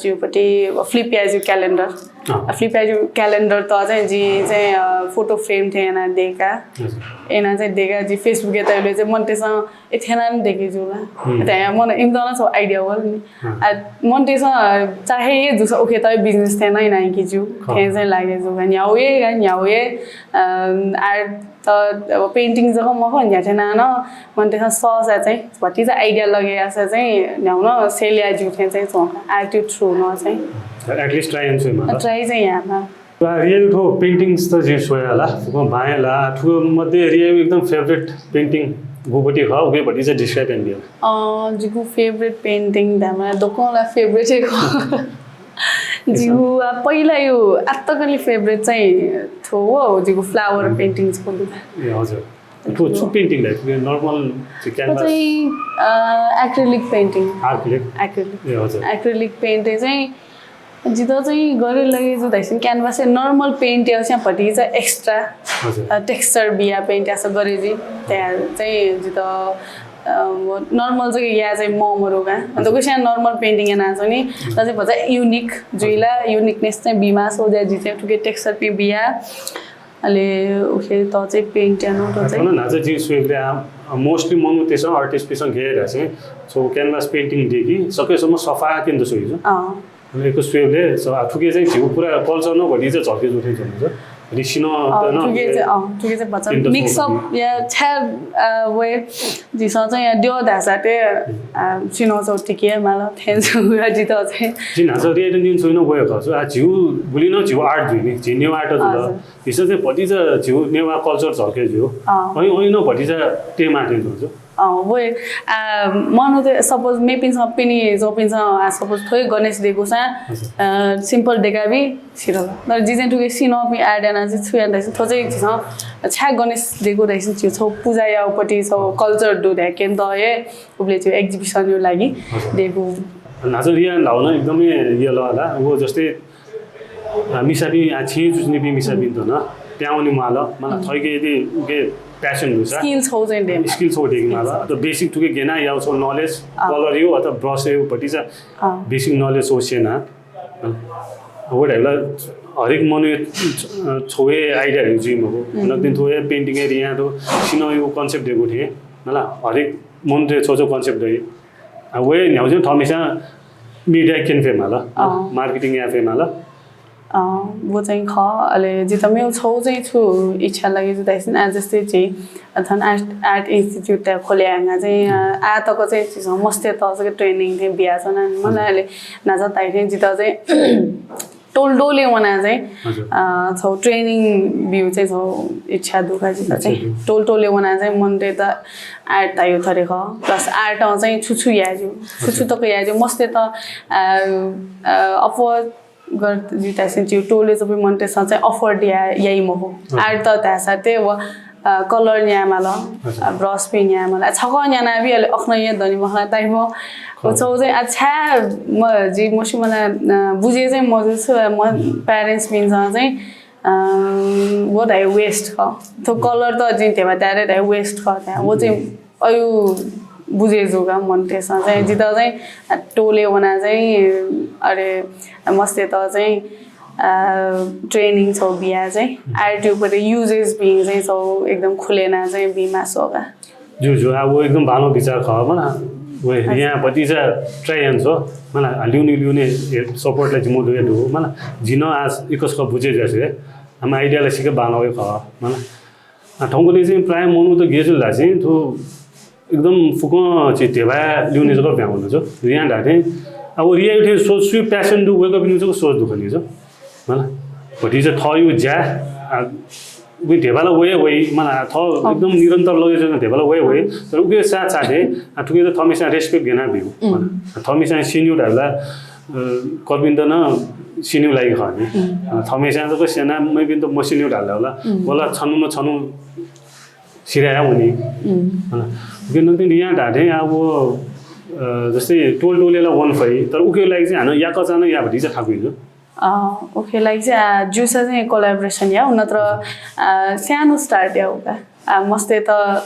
ज्यूपट्टि व flip याये ज्यू calendar। अँ। आ, flip याये ज्यू calendar त चाहिँ जि चाहिँ, अ, photo frame थें याना देका। हजुर। याना चाहिँ देका जि Facebook या तैले चाहिँ मन्टेसं ए, थेना नि देखे जू ला। हम्म। अथे मन इमदन छौ idea वल नि। हम्म। आ, मन्टेसं, अ, चाहे ये जुस उखे त business थेना इना कि जू। हाँ। थें चाहिँ लागे जू। न्याउ ये, न्याउ ये, अ, art त अब painting जक मखु, न्या थेना न, मन्टेसं ससा चाहिँ, भतिचा idea लगे यासा चाहिँ, न्याउ न sale या जू थें चाहिँ छौं का, art यु through न चाहिँ। At least try and swim, हाँ। Try चाहिँ याना। आ, रियायु थ्व paintings त जिं स्वया ला, फुक्कं बांया ला, थुगु मध्ये रियायु एकदम favourite painting गुपति खः, उके भतिचा describe याना बिया। अ, जिगु favourite painting धायेमा दक्वं ला favourite हे खः। जिगु, आ, पहिला यु आत्तकलि favourite चाहिँ थ्व हो, जिगु flower paintings बोलु। ए, हजुर। थ्व छु painting धाइ, normal चाहिँ थ्व canvas? चाहिँ, अ, acrylic painting। Acrylic? Acrylic। ए, हजुर। Acrylic paint चाहिँ जित चाहिँ गरे लगे जु धाइसिन canvas चाहिँ normal paint याउ स्यां भतिचा extra, हजुर। अ, texture बिया paint यासा गरे जि। त्या चाहिँ जित, अ, normal चाहिँ या चाहिँ म मरुगा। अन्त गुस्यां normal painting याना चाहिँ नि, त चाहिँ भचा unique जुइला, uniqueness चाहिँ बिमा सोजा जि चाहिँ थुके texture पे बिया। अले उखे त चाहिँ paint यानु त चाहिँ। थन नाचा जि स्वयेबले आ, mostly मनुतेसं artist पिसं गय् धासें, so canvas painting देकी, सकेसम्म सफा केन त स्वइजु। अँ। अनि एको स्वयेबले, so, आ, थुके चाहिँ झिउ पुरा culture न भति चाहिँ झल्के जुथे जुन छ। रिसिन अँ, त न थुके चाहिँ, अँ, थुके चाहिँ भचा paint त mix up स्वइजु। या छ्या, अ, वे, जिसं चाहिँ या द्यो धासा ते, अ, सिनो चौ टिके माल, थेन जु या जित चाहिँ। जिन हासा रिया दिन सुइन वे खसु, आ, झिउ, बुलिन झिउ art जुइने, झिउ art जुल। हजुर। झीसं चाहिँ भतिचा झिउ नेवाः culture झल्के ज्यू। अँ। अनि, अनि न भतिचा टेमा टेन जुल। अँ, वे, आ, मनु त suppose मेपिन्सं पिनि, जोपिन्सं, आ, suppose थोइ गणेश देगुसा, हजुर। अ, simple देगाबी सिरल। तर जिजें थुके सिनो पि आड्याना चाहिँ छु याना धाइसिन, थो चाहिँ झीसं छ्या गणेश देगु धाइसिन, झिउ छौ पूजा याउपट्टि छौ culture दु धाइ केन त हे, उबले झिउ exhibition यु लागि हजुर। देगु। नाच रिया लाउन एकदमै यल होला। वो जस्तै आ, मिसापिं, आ, छेँ चुच्निपिं मिसापिं त न, प्याउने माल, मला हम्म। थैके यदि उके passion हुसा, skill छौ चाहिँ दे। Skill छौ देकी माल, skill छौ। अथवा basic थुके गेना याउ छौ knowledge, अँ। Colour यु, अथवा brush यु, भतिचा अँ। Basic knowledge छौ सेना। अँ। वो ढाइला हरेक मनु, अ, छौ हे idea यु जुइ मगु। हम्म। नकदिन थो हे painting हे रिया तो, सिनो यु concept देगु थे, मला हरेक मनु ते छौ छौ concept दे। आ, वे न्ह्याउ चाहिँ थमिसा media केन फे माल, अँ। Marketing या फे माल। अँ, वो चाहिँ ख, अले जित मेउ छौ चाहिँ छु इच्छा लगे जु धाइसिन, आ, जस्तै चाहिँ, अ, थन art, art institute त खोले आंगा चाहिँ, अ, आ तक चाहिँ झीसं मस्ते त जक training थे बिया छन, मला हजुर। अले नाचा ताइ थे जित चाहिँ टोल टोले वना चाहिँ, हजुर। अ, छौ training बिउ चाहिँ छौ इच्छा दुखा जित इच्छा चाहिँ। दु। टोल टोले वना चाहिँ मन्टे त art तायु थरे ख, plus art अ चाहिँ छु छु याजु, छु छु हजुर। तक याजु, मस्ते त, अ, अ, अफोर्ड गर जि ताइसिन चिउ टोले जबि मन्टे स चाहिँ अफोर्ड या, याइ मखु। हजुर। Art त तासा ते व, अ, colour न्यामाल, हजुर। अ, brush पि न्यामाल, अ, छक न्याना बि अले अखन ये दनि मखना ताइम। हजुर। व छौ चाहिँ अच्छा म जि मसि मला, अ, बुझे चाहिँ मजु छु, अ, म हम्म। Parents मिन चाहिँ, अ, वो धाइ waste ख। थो हम्म। Colour त जिन तेमा तारे धाइ waste ख त्या। वो चाहिँ हम्म। अयु बुझे जुगा मन्टे स चाहिँ हम्म। जित चाहिँ, अ, टोले वना चाहिँ, अरे, मस्ते त चाहिँ, अ, training छौ बिया चाहिँ, हम्म। Art यु परे uses बिन चाहिँ छौ एकदम खुलेना चाहिँ बिमा सोगा। ज्यू, ज्यू, आ, वो एकदम बांलो विचार ख, मला, वो अच्छा। यहाँ भतिचा try यान छ, मला, आ, ल्युने, ल्युने, ए, support ला जिमो दुए दु, मला, जिन आज इकस ख बुझे जासे, हम idea ला सिके बांलो ख, मला। आ, थौंकने चाहिँ प्रायः मनु त गेजुल ला चाहिँ, थो एकदम फुकं चाहिँ धेबा ल्युने जक भ्याउनु छ, रिया धाथे, आ, वो रिया उठे सोच सुई passion दु, wake up न्यू जक सोच दुख नि छ, मला, भतिचा थयु ज्या, आ, उकी धेबाला वये वइ, मला, थः एकदम निरन्तर लगे जुयाः धेबाला वये वइ। तर उके साथ साथै, आ, थुके त थःम्हेस्यां respect गय् याना ब्यु। मला, थःम्हेस्यां senior धाःबलय्, अ, कर्पिन्त नं senior लागि खः नि। अ, थःम्हेस्यां जक स्याना, मेपिन्त म senior धाःबलय्, मला, छन्हु न छन्हु सिधया वनी। मला, उके नकतिनि रियां धाःथें, आ, व, अ, जस्तै टोल टोलय् ला वने फइ, तर उके लागि चाहिँ हानं याकःचा नं या भतिचा थाकुइ दु। अ, उके लागि चाहिँ, आ, ज्यूसा चाहिँ collaboration याउ, नत्र, आ, स्यानो start याउ का। आ, मस्तय्त, आ,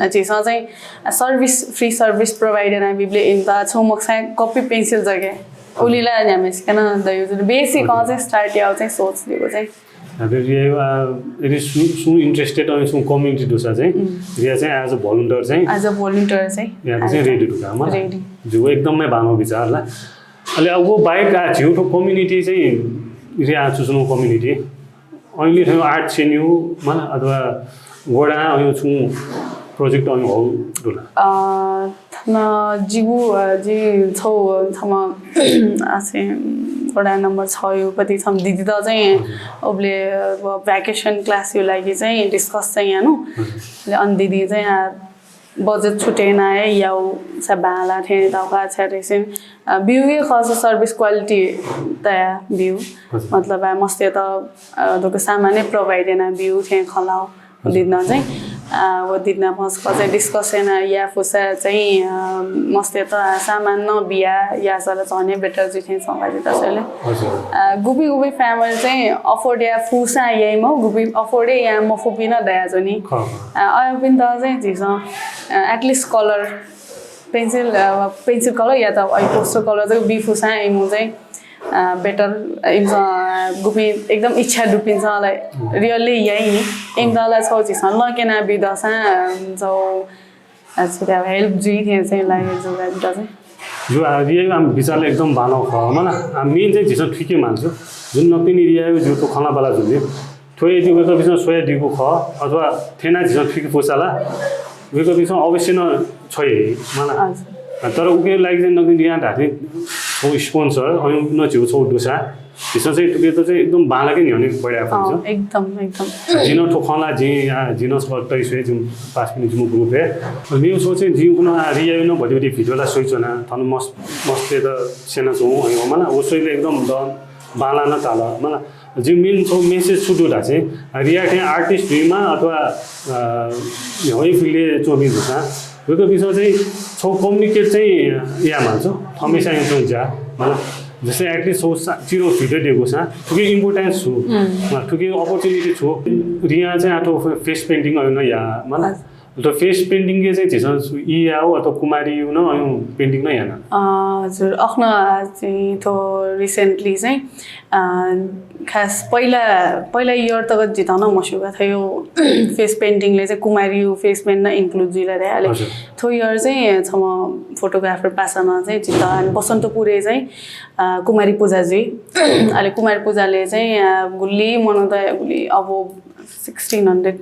झीसं चाहिँ service, free service provide याना बिबलय् इमित छुं मखुसां copy pencil जक। उलि ला न्ह्याम्हेसिके नं दयु जुल। बेसी कं चाहिँ start याउ चाहिँ सोच दिगु चाहिँ। आ, बे रिया, आ, यदि सुं, सुं interested अनि सुं community दुसा चाहिँ, रिया चाहिँ as a volunteer चाहिँ। As a volunteer चाहिँ। या, चाहिँ ready दु का, मला। Ready। ज्यू, एकदमै बांलाःगु विचार ला। अले अब व बाहेक आ झीगु थ्व community चाहिँ, रिया आ छु छु नं community। Only थ्व art छेँ निगू, मला, अथवा वडां अय् छुं project अय् हौ दु ला? अ, थन जिगु, अ, जि छौ, छमा, आसे, वडा नम्बर छ यु पति छम दिदीत चाहिँ उबले, अ, vacation class यु लागि चाहिँ discuss चाहिँ यानु। अले अन दिदी चाहिँ, आ, budget छुटे ना है, याउ सा बांला थें ताउका छ्या रेसिन, अ, बिउ के खस service quality तया बिउ। मतलब, आ, मस्ते त, अ, दोक सामाने provide याना बिउ थें खलाउ। दिदना चाहिँ, अ, व दिदना फस खस discuss याना या फुसा चाहिँ, अ, मस्ते त, आ, सामान न बिया, या सर झने better जुइ थें संगा जिता सले। अ, गुपी गुपी family चाहिँ afford या फुसा याइ म, गुपी afford या मफुपी न दया जनी। अ, अयपिन त चाहिँ झीसं, अ, at least color, pencil, a, pencil color या त अय् poster color चाहिँ बी फुसा इमु चाहिँ, अ, better, अ, इमु, अ, गुपी एकदम इच्छा दुपिन छ, like, really याइ नि। इम त ला छौ झीसं ल केना बिदसा, अ, छौ, अ, छुट्या help जुइ थें चाहिँ लागे जुगा बिदसा। जु आ, ये आम विचारले एकदम बांलाउ ख। मला, आ, main चाहिँ झीसं थुइके मान्छु। जुन नकतिनि रिया यु जुतु खला बाला जुले। थ्व यदि वय्‌कःपिन्सं स्वयादीगु खः अथवा थेना झीसं थुइके फुसा ला, वय्‌कःपिन्सं अवश्य नं छ्वइ, मला। हजुर। तर उके लागि चाहिँ नकतिनि रिया धाःथें छौ sponsor, अय् न झीगु छौ दुसा, झीसं चाहिँ थुके त चाहिँ एकदम बांलाके न्ह्यःने बढे आफुन्छ। अँ, एकदम, एकदम। जिं थ्व खँ ला, जिं, आ, जिं स तै स्वये, जिं पास पनि जिमु group हे। मेउ छौ चाहिँ जिं कुन, आ, रिया यु न भति भति video ला स्वइच्वना, थन मस-, मस्ते त सेना छौ, अय् मला, व स्वइले एकदम दन बांला न ताल, मला। जिमि main छौ message छु दु धाःसा, रिया थें artist जुइमा अथवा, अ, न्ह्यवय् field य् च्वंपिं जूसा, वय्‌कःपिन्सं चाहिँ छौ communicate चाहिँ याये माल छु, थःम्हेस्यां याना च्वंगु ज्या, मला। जस्तै at least छौ सा-, चिरो video देगु सा, थुके importance छु, अ, थुके opportunity छु, रिया चाहिँ आथो face painting अय् न या, मला। त face painting के चाहिँ झीसं सु-, ई याउ अथवा कुमारी यु न अयु painting न याना? अ, हजुर, अखन चाहिँ थो recently चाहिँ, अ, खास पहिला, पहिला year तक जितन मस्युका थयो face painting ले चाहिँ कुमारी यु face paint न include जुइला रे। अले थो year चाहिँ छम photographer पासामा चाहिँ जित बसन्तपुरे चाहिँ, अ, कुमारी पूजा जुइ। अले कुमारी पूजाले चाहिँ, अ, गुल्ली मनु त गुल्ली अब sixteen hundred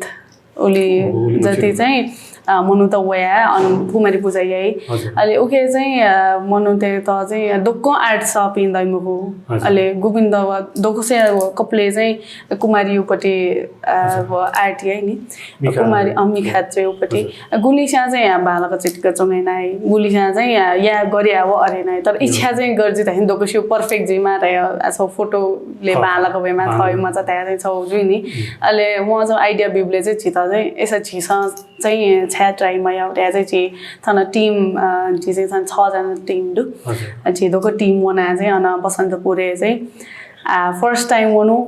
उलि जति चाहिँ, अ, मनु त वया, अन कुमारी पूजा याइ। अले उके चाहिँ, अ, मनु ते त चाहिँ, अ, दोक्क art shop इन दैमुखु। अले गुबिन्द व दोक्क से व कपले चाहिँ कुमारी उपति, अ, व art याइ नि। कुमारी अम्मी खात चाहिँ उपति। अ, गुलिस्या चाहिँ, अ, बालक चिटक चंगे नाइ। गुलिस्या चाहिँ, अ, या गरे आव अरे नाइ। तर इच्छा चाहिँ गर्जि त हिन दोक्क सिउ perfect जिमा त, अ, छौ photo ले बांलाक वेमा थय मचा तया चाहिँ छौ जुइनि। अले म चाहिँ idea बिबले चाहिँ झित चाहिँ एसा झिसं चाहिँ छ्या try मयाउ तया चाहिँ झि थन team, अ, झि चाहिँ थन छ जना team दु। झि दोक्क team वना चाहिँ अन बसन्तपुरे चाहिँ, आ, first time वनु,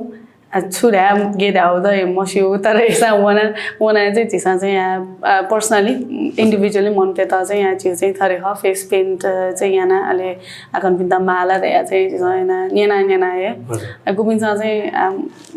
आ, छु ध्या गे ध्याउ द मस्यु तर एसा वना, वना चाहिँ झिसं चाहिँ या, आ, personally, individually मन पेत चाहिँ या झिउ चाहिँ थरे ह face paint, अ, चाहिँ याना अले आकन पिन्ता माला दया चाहिँ झिसं याना, न्यना, न्यना हे। अ, गुबिन्सं चाहिँ, आ,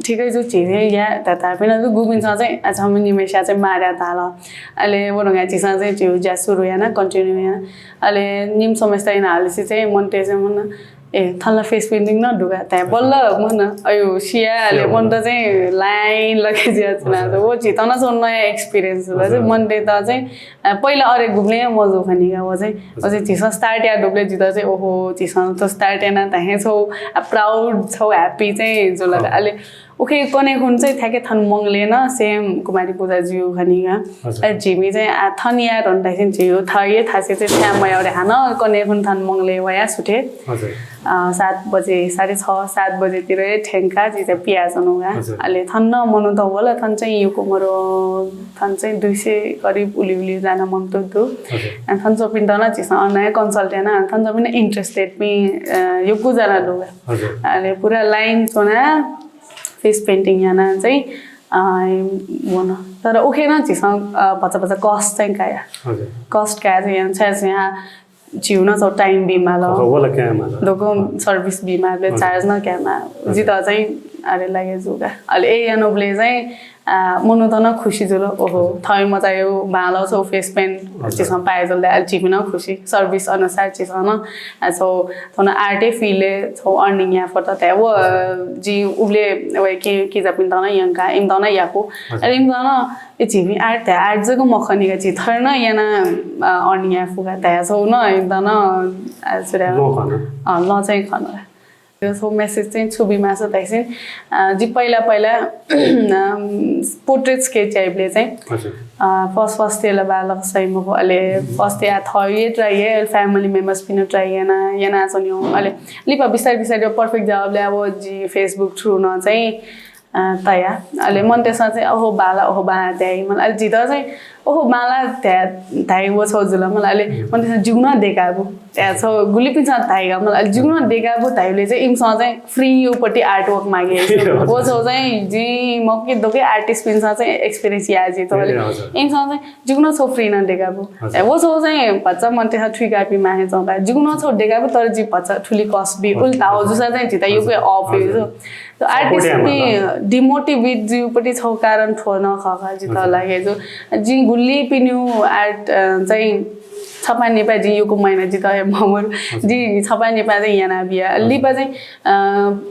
ठिकै छु झी हे या धाता पिना गुबिन्सं चाहिँ, आ, छम निमेषा चाहिँ मार्या धाल। अले व ढंगा झिसं चाहिँ झिउ ज्या सुरु याना, continue याना। अले निम समस्या याना हालिसि चाहिँ मन ते चाहिँ मन, ए, थनला face painting न दुगा ताइ बल्ल मन, अयो, सिया, अले मन त चाहिँ line लगे ज्या छु ना। वो झित न चाहिँ नयाँ experience ल चाहिँ मन ते त चाहिँ, आ, पहिला अरे गुबले मजु खनिगा वो चाहिँ, वो चाहिँ झिसं start या दुबले झित चाहिँ, ओहो, झिसं त start याना ताहे छौ, आ, proud छौ, happy चाहिँ जुल। अले उखे कन्हय् खुन्हु चाहिँ थ्याक्क थन मंगलय् नं same कुमारी पूजा ज्यू खनी का। अले झीपिं चाहिँ आ थन याये धुन धाःसा झीगु थःगु थासय् चाहिँ थ्याये मयाः रे हानं कन्हय् खुन्हु थन मंगलय् वया सुथय्। अ, सात बजे, साढे छ, सात बजेतिर थ्यंकाः झी चाहिँ पियाच्वनु का। अले थन नं मनूत वल, थन चाहिँ यक्व मरु, थन चाहिँ दुई सय करिब उलि उलि जना मनूत दु। अले थन च्वंपिन्त नं झीसं अन हे consult याना, थन च्वंपिं नं interested पिं, अ, यक्व जना दु का। अले पुरा line च्वना face painting याना चाहिँ, अ, वन। तर उखे नं झीसं, अ, भचा भचा cost चाहिँ काया। Cost काया चाहिँ याना चाहिँ झीगु नं छगू time बीमाल। दक्व service बीमाल, charge नं कायेमाल। जितः चाहिँ अले लागे जू का। अले ए यानाबलय् चाहिँ, अ, मनूत नं खुसी जुल। ओहो, थःगु मचायागु बांलाःगु छगू face paint झीसं पाये जुल, अले झीपिं नं खुसी। Service अनुसार झीसं नं, अ, छगू थन art-य् field-य् छगू earning याये फत धाये। व, अ, जिं उबलय् वय् कि-, किजापिन्त नं यंका, इमित नं याकू। अले इमित नं, ए, झीपिं art धाये, art जक मखु नि का, झी थथे नं याना, अ, earning याये फु का धाये छगू नं इमित नं, अ, लँ खन। अ, लँ चाहिँ खन। छगू message चाहिँ छु बीमाःसा धाःसा, अ, जि पहिला पहिला, अम, portrait sketch याइबलय् चाहिँ, अ, first first-य् ला बांलाक सइ मखु, अले first-य् आ थःगु हे try याये, family members-पिं नं try याना, यानाच्वनेगु, अले लिपा बिस्तारै बिस्तारै perfect जुयाबलय् अब जि Facebook through नं चाहिँ, अ, तया। अले मनूतय्सं चाहिँ ओहो बांला, ओहो बांला धाइ मला, अले जितः चाहिँ ओहो बांला धाइ, धाइ व छगू जुल मला, अले मनूतय्सं जिगु नं देकागु। धाये छगू गुलिपिन्सं धाइगु मला, अले जिगु नं देकागु धाइबलय् चाहिँ इमिसं चाहिँ free-य् उपट्टि artwork मागे। व छगू चाहिँ जिं मखु कि दक्व artist-पिन्सं चाहिँ experience याये जितः। अले इमिसं चाहिँ जिगु नं छगू free नं देकागु। व छगू चाहिँ भचा मनूतय्सं थुइकाबी माः हे च्वं का। जिगु नं छगू देकागु, तर जि भचा थुलि cost बी, उलि धाःगु जूसा चाहिँ जितः यक्व off हे जू। Artist-पिं demotivate जुइगु उपट्टि छगू कारण थ्व नं खः का जितः लागे जू। जिं गुलिपिनिगु art, अ, चाहिँ छपा निपा जिं यक्व महिना जितः हे ममरु। जिं छपा निपा चाहिँ याना बिया। लिपा चाहिँ, अ,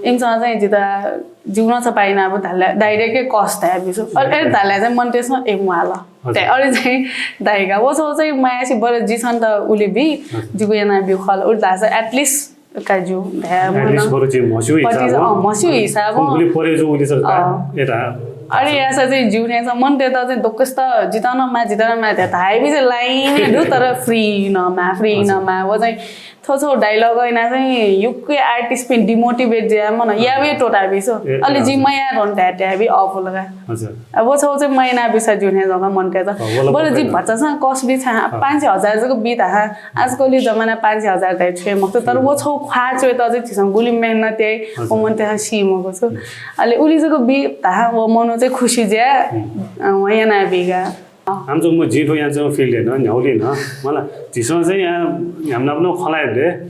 इमिसं चाहिँ जितः जिगु नं छपा यानाबी धाल, direct हे cost धयाबिस्यू। अले, अले धाल चाहिँ मनूतय्सं ए म्वाल। अले चाहिँ धाइ का। व छगू चाहिँ मयासें बरु जि छन्त उलि बी, जिगु यानाबी खल। उलि धाःसा at least का ज्यू धाये। At least बरु जि म्हस्यू हिसाबं। अँ, म्हस्यू हिसाबं। अले याःसा चाहिँ ज्यू थें चाहिँ मनूतय्त चाहिँ दक्वसित जितः नं माः, जितः नं माः धाये धाइबी चाहिँ line-य् दु, तर free नं माः, free नं माः। व चाहिँ थ्व छगू dialogue याना चाहिँ यक्व artist-पिं demotivate जुया मन याबे त्वःताबिस्यू। अले जि मयाये धुन धाये धाइबी अःपुल का। अब व छगू चाहिँ मयानाबिस्यू ज्यू थें जक मनूतय्त। बरु जि भचा छां cost बी छां, पाँच सय हजार जक बी धाः। आजकलय् जमाना पाँच सय हजार धाइ छुं हे मखु, तर व छगू ख्वाः च्वयेत चाहिँ झीसं गुलि मेहनत याइ, व मनूतय्सं सी मखु छु। अले उलि जक बी धाः, व मनू चाहिँ खुसी जुया, अ, वं यानाबी का। आमजोकमा जिं थ्व यानाच्वंगु field-य् नं, न्ह्यागुलिं नं, मला, झीसं चाहिँ या न्ह्याम्ह नाप नं खँ ल्हायेबलय्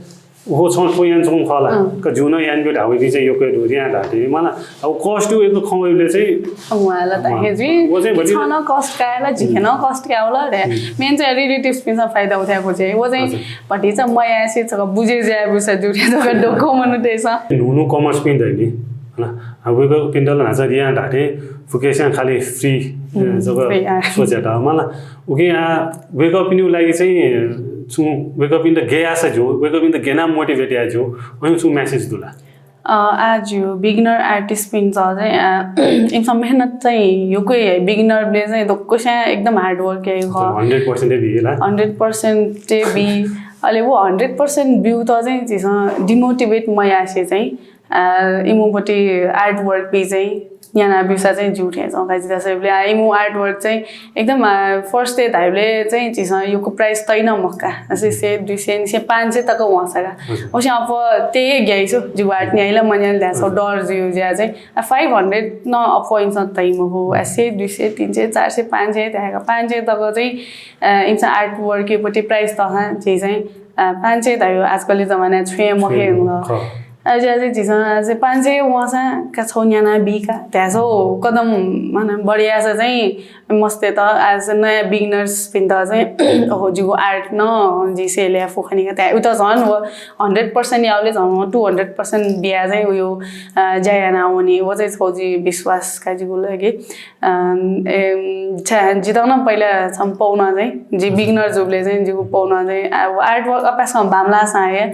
ओहो, छं थ्व यानाच्वंगु खः ला? अँ। का जिगु नं यानाब्यु धाःगु चाहिँ यक्व हे दु, यां धाःथें। मला, अब cost-यु एक खँ वइबलय् चाहिँ म्वाल धाःगु जुइ। व चाहिँ भति छं नं cost काये ला, जिके नं cost काये वल रे। Main चाहिँ relatives-पिन्सं फाइदा उठायेगु चाहिँ। व चाहिँ भतिचा मयासें छकः बुझे जुयाबिस्यू ज्यू थें जक दक्व मनूतय्सं। न्हू न्हू commerce-पिं दइ नि। हला, अब वय्कःपिन्त ला न्हाचः यां धाःथें फुक्कसियां खालि free, अ, जक free, अँ। सोचे धाः। मला, उकिं आ, वय्कःपिनिगु लागि चाहिँ, अ, छुं वय्कःपिन्त गय् याःसा ज्यू, वय्कःपिन्त गय् यानाः motivate याये ज्यू, अन छुं message दु ला? अ, आ ज्यू, beginner artist-पिन्त चाहिँ, अ, इमिसं मेहनत चाहिँ यक्व याइ, beginner-बलय् चाहिँ दक्वसियां एकदम hard work याइ खः। Hundred percent हे बी ला? Hundred percent हे बी। अले व hundred percent ब्यूत चाहिँ झीसं demotivate मयासें चाहिँ, अ, इमिगु पट्टि artwork-पिं चाहिँ यानाब्यूसा चाहिँ ज्यू थें च्वं का। जितः स्वयेबलय्, आ, इमिगु artwork चाहिँ एकदम, आ, first-य् धाइबलय् चाहिँ झीसं यक्व price तइ नं मखु का। असे सय, दुई सय, निसे पाँच सय तक वंसा का। हजुर। वसे अप्वः तये ग्याइसु, जिगु art न्याइ ला मन्याइ ला धाःसा हजुर। डर जुइ जुया चाहिँ, आ, five hundred नं अप्वः इमिसं तइ मखु। आ, सय, दुई सय, तीन सय, चार सय, पाँच सय धायेका, पाँच सय तक चाहिँ, आ, इमिसं artwork-य् पट्टि price तःसा झी चाहिँ, आ, पाँच सय धाइगु आजकलय् जमानाय् छुं हे मखु। छुं हे मखु। अले चाहिँ झीसं अझ पाँच सय वंसा का छगू न्याना बी का धाःसा कदम माने बढे याःसा चाहिँ मस्तय्त अझ नयाँ beginners-पिन्त चाहिँ ओहो जिगु art नं जिं sale याये फु खनी का धाये। उत झन व hundred percent याउले झन व two hundred percent बिया चाहिँ उयो, अ, ज्या याना वनी। व चाहिँ छगू जि विश्वास का जिगु लागि। अ, ए, छ्या, जितः नं पहिला छम्ह पौनं चाहिँ, जि हजुर। Beginner जूबले चाहिँ जिगु पौनं चाहिँ, आ, व artwork अपाय्सकं बांमलाःसां हे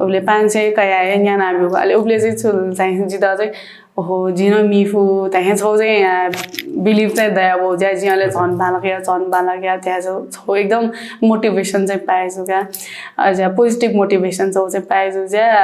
उबले पाँच सय कयाः हे न्याना ब्यूगु। अले उबले चाहिँ छु चाहिँ जितः चाहिँ ओहो, जिं नं मि फु धाये छौ चाहिँ, आ, believe चाहिँ दया बौ ज्या, जिं अले झन बालक या, झन बालक या, त्याः छौ, छौ एकदम motivation चाहिँ पायेजु का। अ, ज्या positive motivation छौ चाहिँ पायेजु ज्या,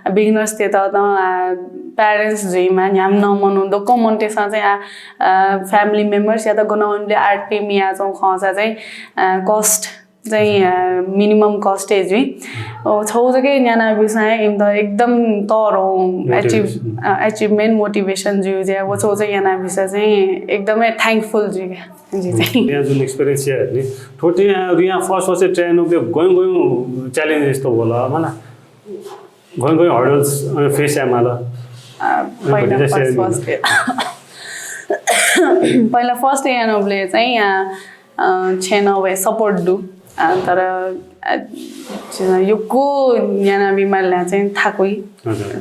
आ, beginners तेत नं, आ, parents जुइमा न्याम नं मनु, दोक्क मन तेसा चाहिँ, आ, आ, family members या त गुना उनले art पे मिया छौ खंसा चाहिँ, आ, cost चाहिँ, अ, minimum cost ए जुइ। ओ, छौ जके न्याना बिसा इम त एकदम तरो achieve, अ, achievement motivation जुइ जे, वो छौ चाहिँ न्याना बिसा चाहिँ एकदमै thankful जुइ के, जी चाहिँ। यहाँ जुन experience या नि, थोटी यहाँ, यहाँ first first train पे गयो गयो challenges तो बोला, मला? गयो गयो hurdles, अ, face या मला? अ, पहिला first, first ए। पहिला first ए याना उबले चाहिँ यहाँ अ, छेँ नं वये support दु। अ, तर, अ, यक्व न्याना बिमार ल्या चाहिँ थाकुइ।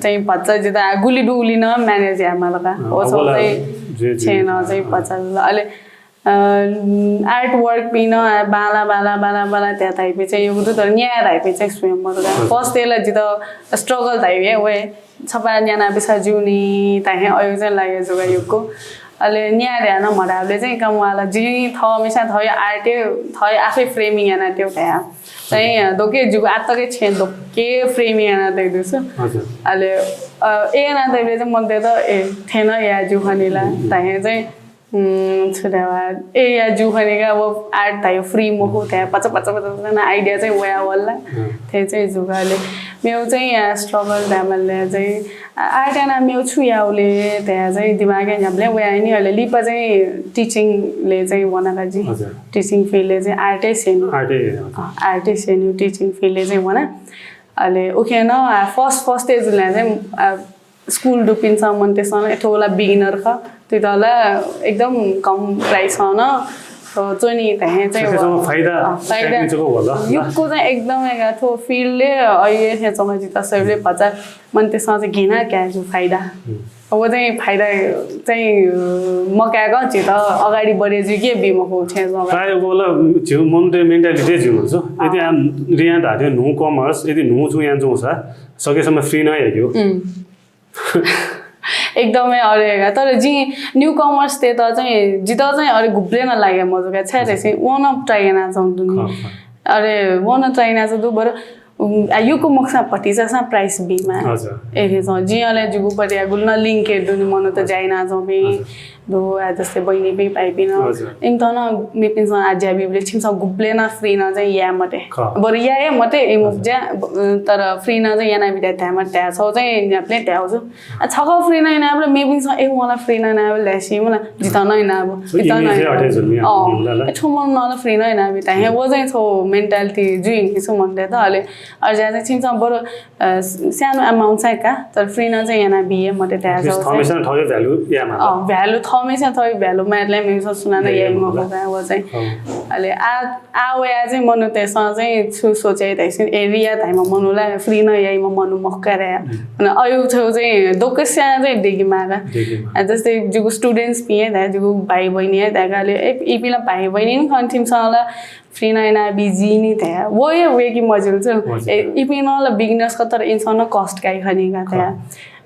चाहिँ भचा जिता गुली बु उली नं manage या मला का। ओ छौ चाहिँ छेँ नं चाहिँ भचा ल। अले, अ, art work पिं नं, अ, बाला, बाला, बाला, बाला त्या धाइपे चाहिँ यक्व दु, तर न्याय धाइपे चाहिँ स्वयं मत का। First ए ला जिता struggle धाइ हे वये। छपा न्याना बिसा जुनि ताहे अयु चाहिँ लागे जुगा यक्व। अले न्याय ध्यान मधाबले चाहिँ कम वाला जिं थःमिसा थः art ए, थः आफै framing याना त्यो भया। चाहिँ दोके जुगु आत्तके छेँ दोके framing याना तै दुसु। अले, अ, ए याना तैबले चाहिँ मन तेत ए, थेन या जु खनिला। ताहे चाहिँ उम्, छु धावा, ए या जु खनिका वो art धायो free मखु त्या पचा, पचा, पचा, पचा ना idea चाहिँ वया वल्ला। थे चाहिँ जुगाले मेउ चाहिँ या struggle धामले चाहिँ, आ, art याना मेउ छु याउले त्या चाहिँ दिमाग न्याबले वया नि अले लिपा चाहिँ teaching ले चाहिँ वना का जी। Teaching field ले चाहिँ art ए सेनु। Art ए, हजुर। अ, art ए सेनु teaching field ले चाहिँ वना। अले उखे न, आ, first, first ए जुले चाहिँ, आ, school दुपिन्सं मन तेसं एथोला beginner ख, तितला एकदम कम price न, अ, च्वनी तहे चाहिँ फाइदा, अ, फाइदा। यक्व चाहिँ एकदम एगा थो field ले, अ, ये हे चमा जिता सबले भचा मन तेसं चाहिँ घेना क्या जु फाइदा। अब चाहिँ फाइदा चाहिँ, अ, मकायेक जित अगाडि बढे जु के बी मखु छे जमा। प्राय बोला जिउ मन ते mentality जिउ छ। यदि आम रिया धाते न्हू commerce, यदि न्हू छु यान छु सा, सकेसम्म free न याग्यो। एकदमै अरे का। तर जि new commerce ते त चाहिँ, जित चाहिँ अरे गुब्ले न लागे मजु का। छ्या रे चाहिँ, वन try याना जाउँ दुनि। अरे, वन try याना जाउँ दु, बरु, उम्, आ, युको मक्सा भतिचा सा price बीमा। हजुर। ए, हे जाउँ, जि अले जुगु परिया गुल न link ए दुनि मन त जाइना जाउँ बे। दु, आ, जस्तै बहिनी पनि पाइपिन। इम त न, मेपिन्सं आ ज्या बिबले छिमसं गुब्ले न free न चाहिँ या मते। बरु या ए मते, इम ज्या, ब-, तर free न चाहिँ याना बिदा त्या मते, त्या छौ चाहिँ न्याप्ले त्या हो। आ, छगः free न याना बले, मेपिन्सं ए मला free न याना बले, ल्यासी मला, जित न याना ब, जित न याना। अ, ए, छौ मन न free न याना बिदा, हे, वो चाहिँ छौ mentality जुइ, हिसु मन दे त, अले, अर ज्या चाहिँ छिमसं बरु अ, स-, सानो amount चाहिँ का, तर free न चाहिँ याना बिये मते त्या छौ चाहिँ। थमेसन थवे value या मा। अ, value थमेसन थवे value मातले मेसन सुना न याइ मखु का, वो चाहिँ। अले आ, आ वया चाहिँ मनु तेसं चाहिँ छु सोचे तैसिन area धाइमा मनुला free न याइमा मनु मखु का रे। अन अयु छौ चाहिँ दोकस्या चाहिँ देगी मागा। आ, जस्तै जुगु students पिए धा, जुगु भाइ बहिनी या धागाले, ए, इपिला भाइ बहिनी खन थिमसं ला free न याना बिजिनी तया। वो ये वे कि मजिल छु। ए, इपिं न ल beginners का तर इन्सान न cost काइ खनी का तया।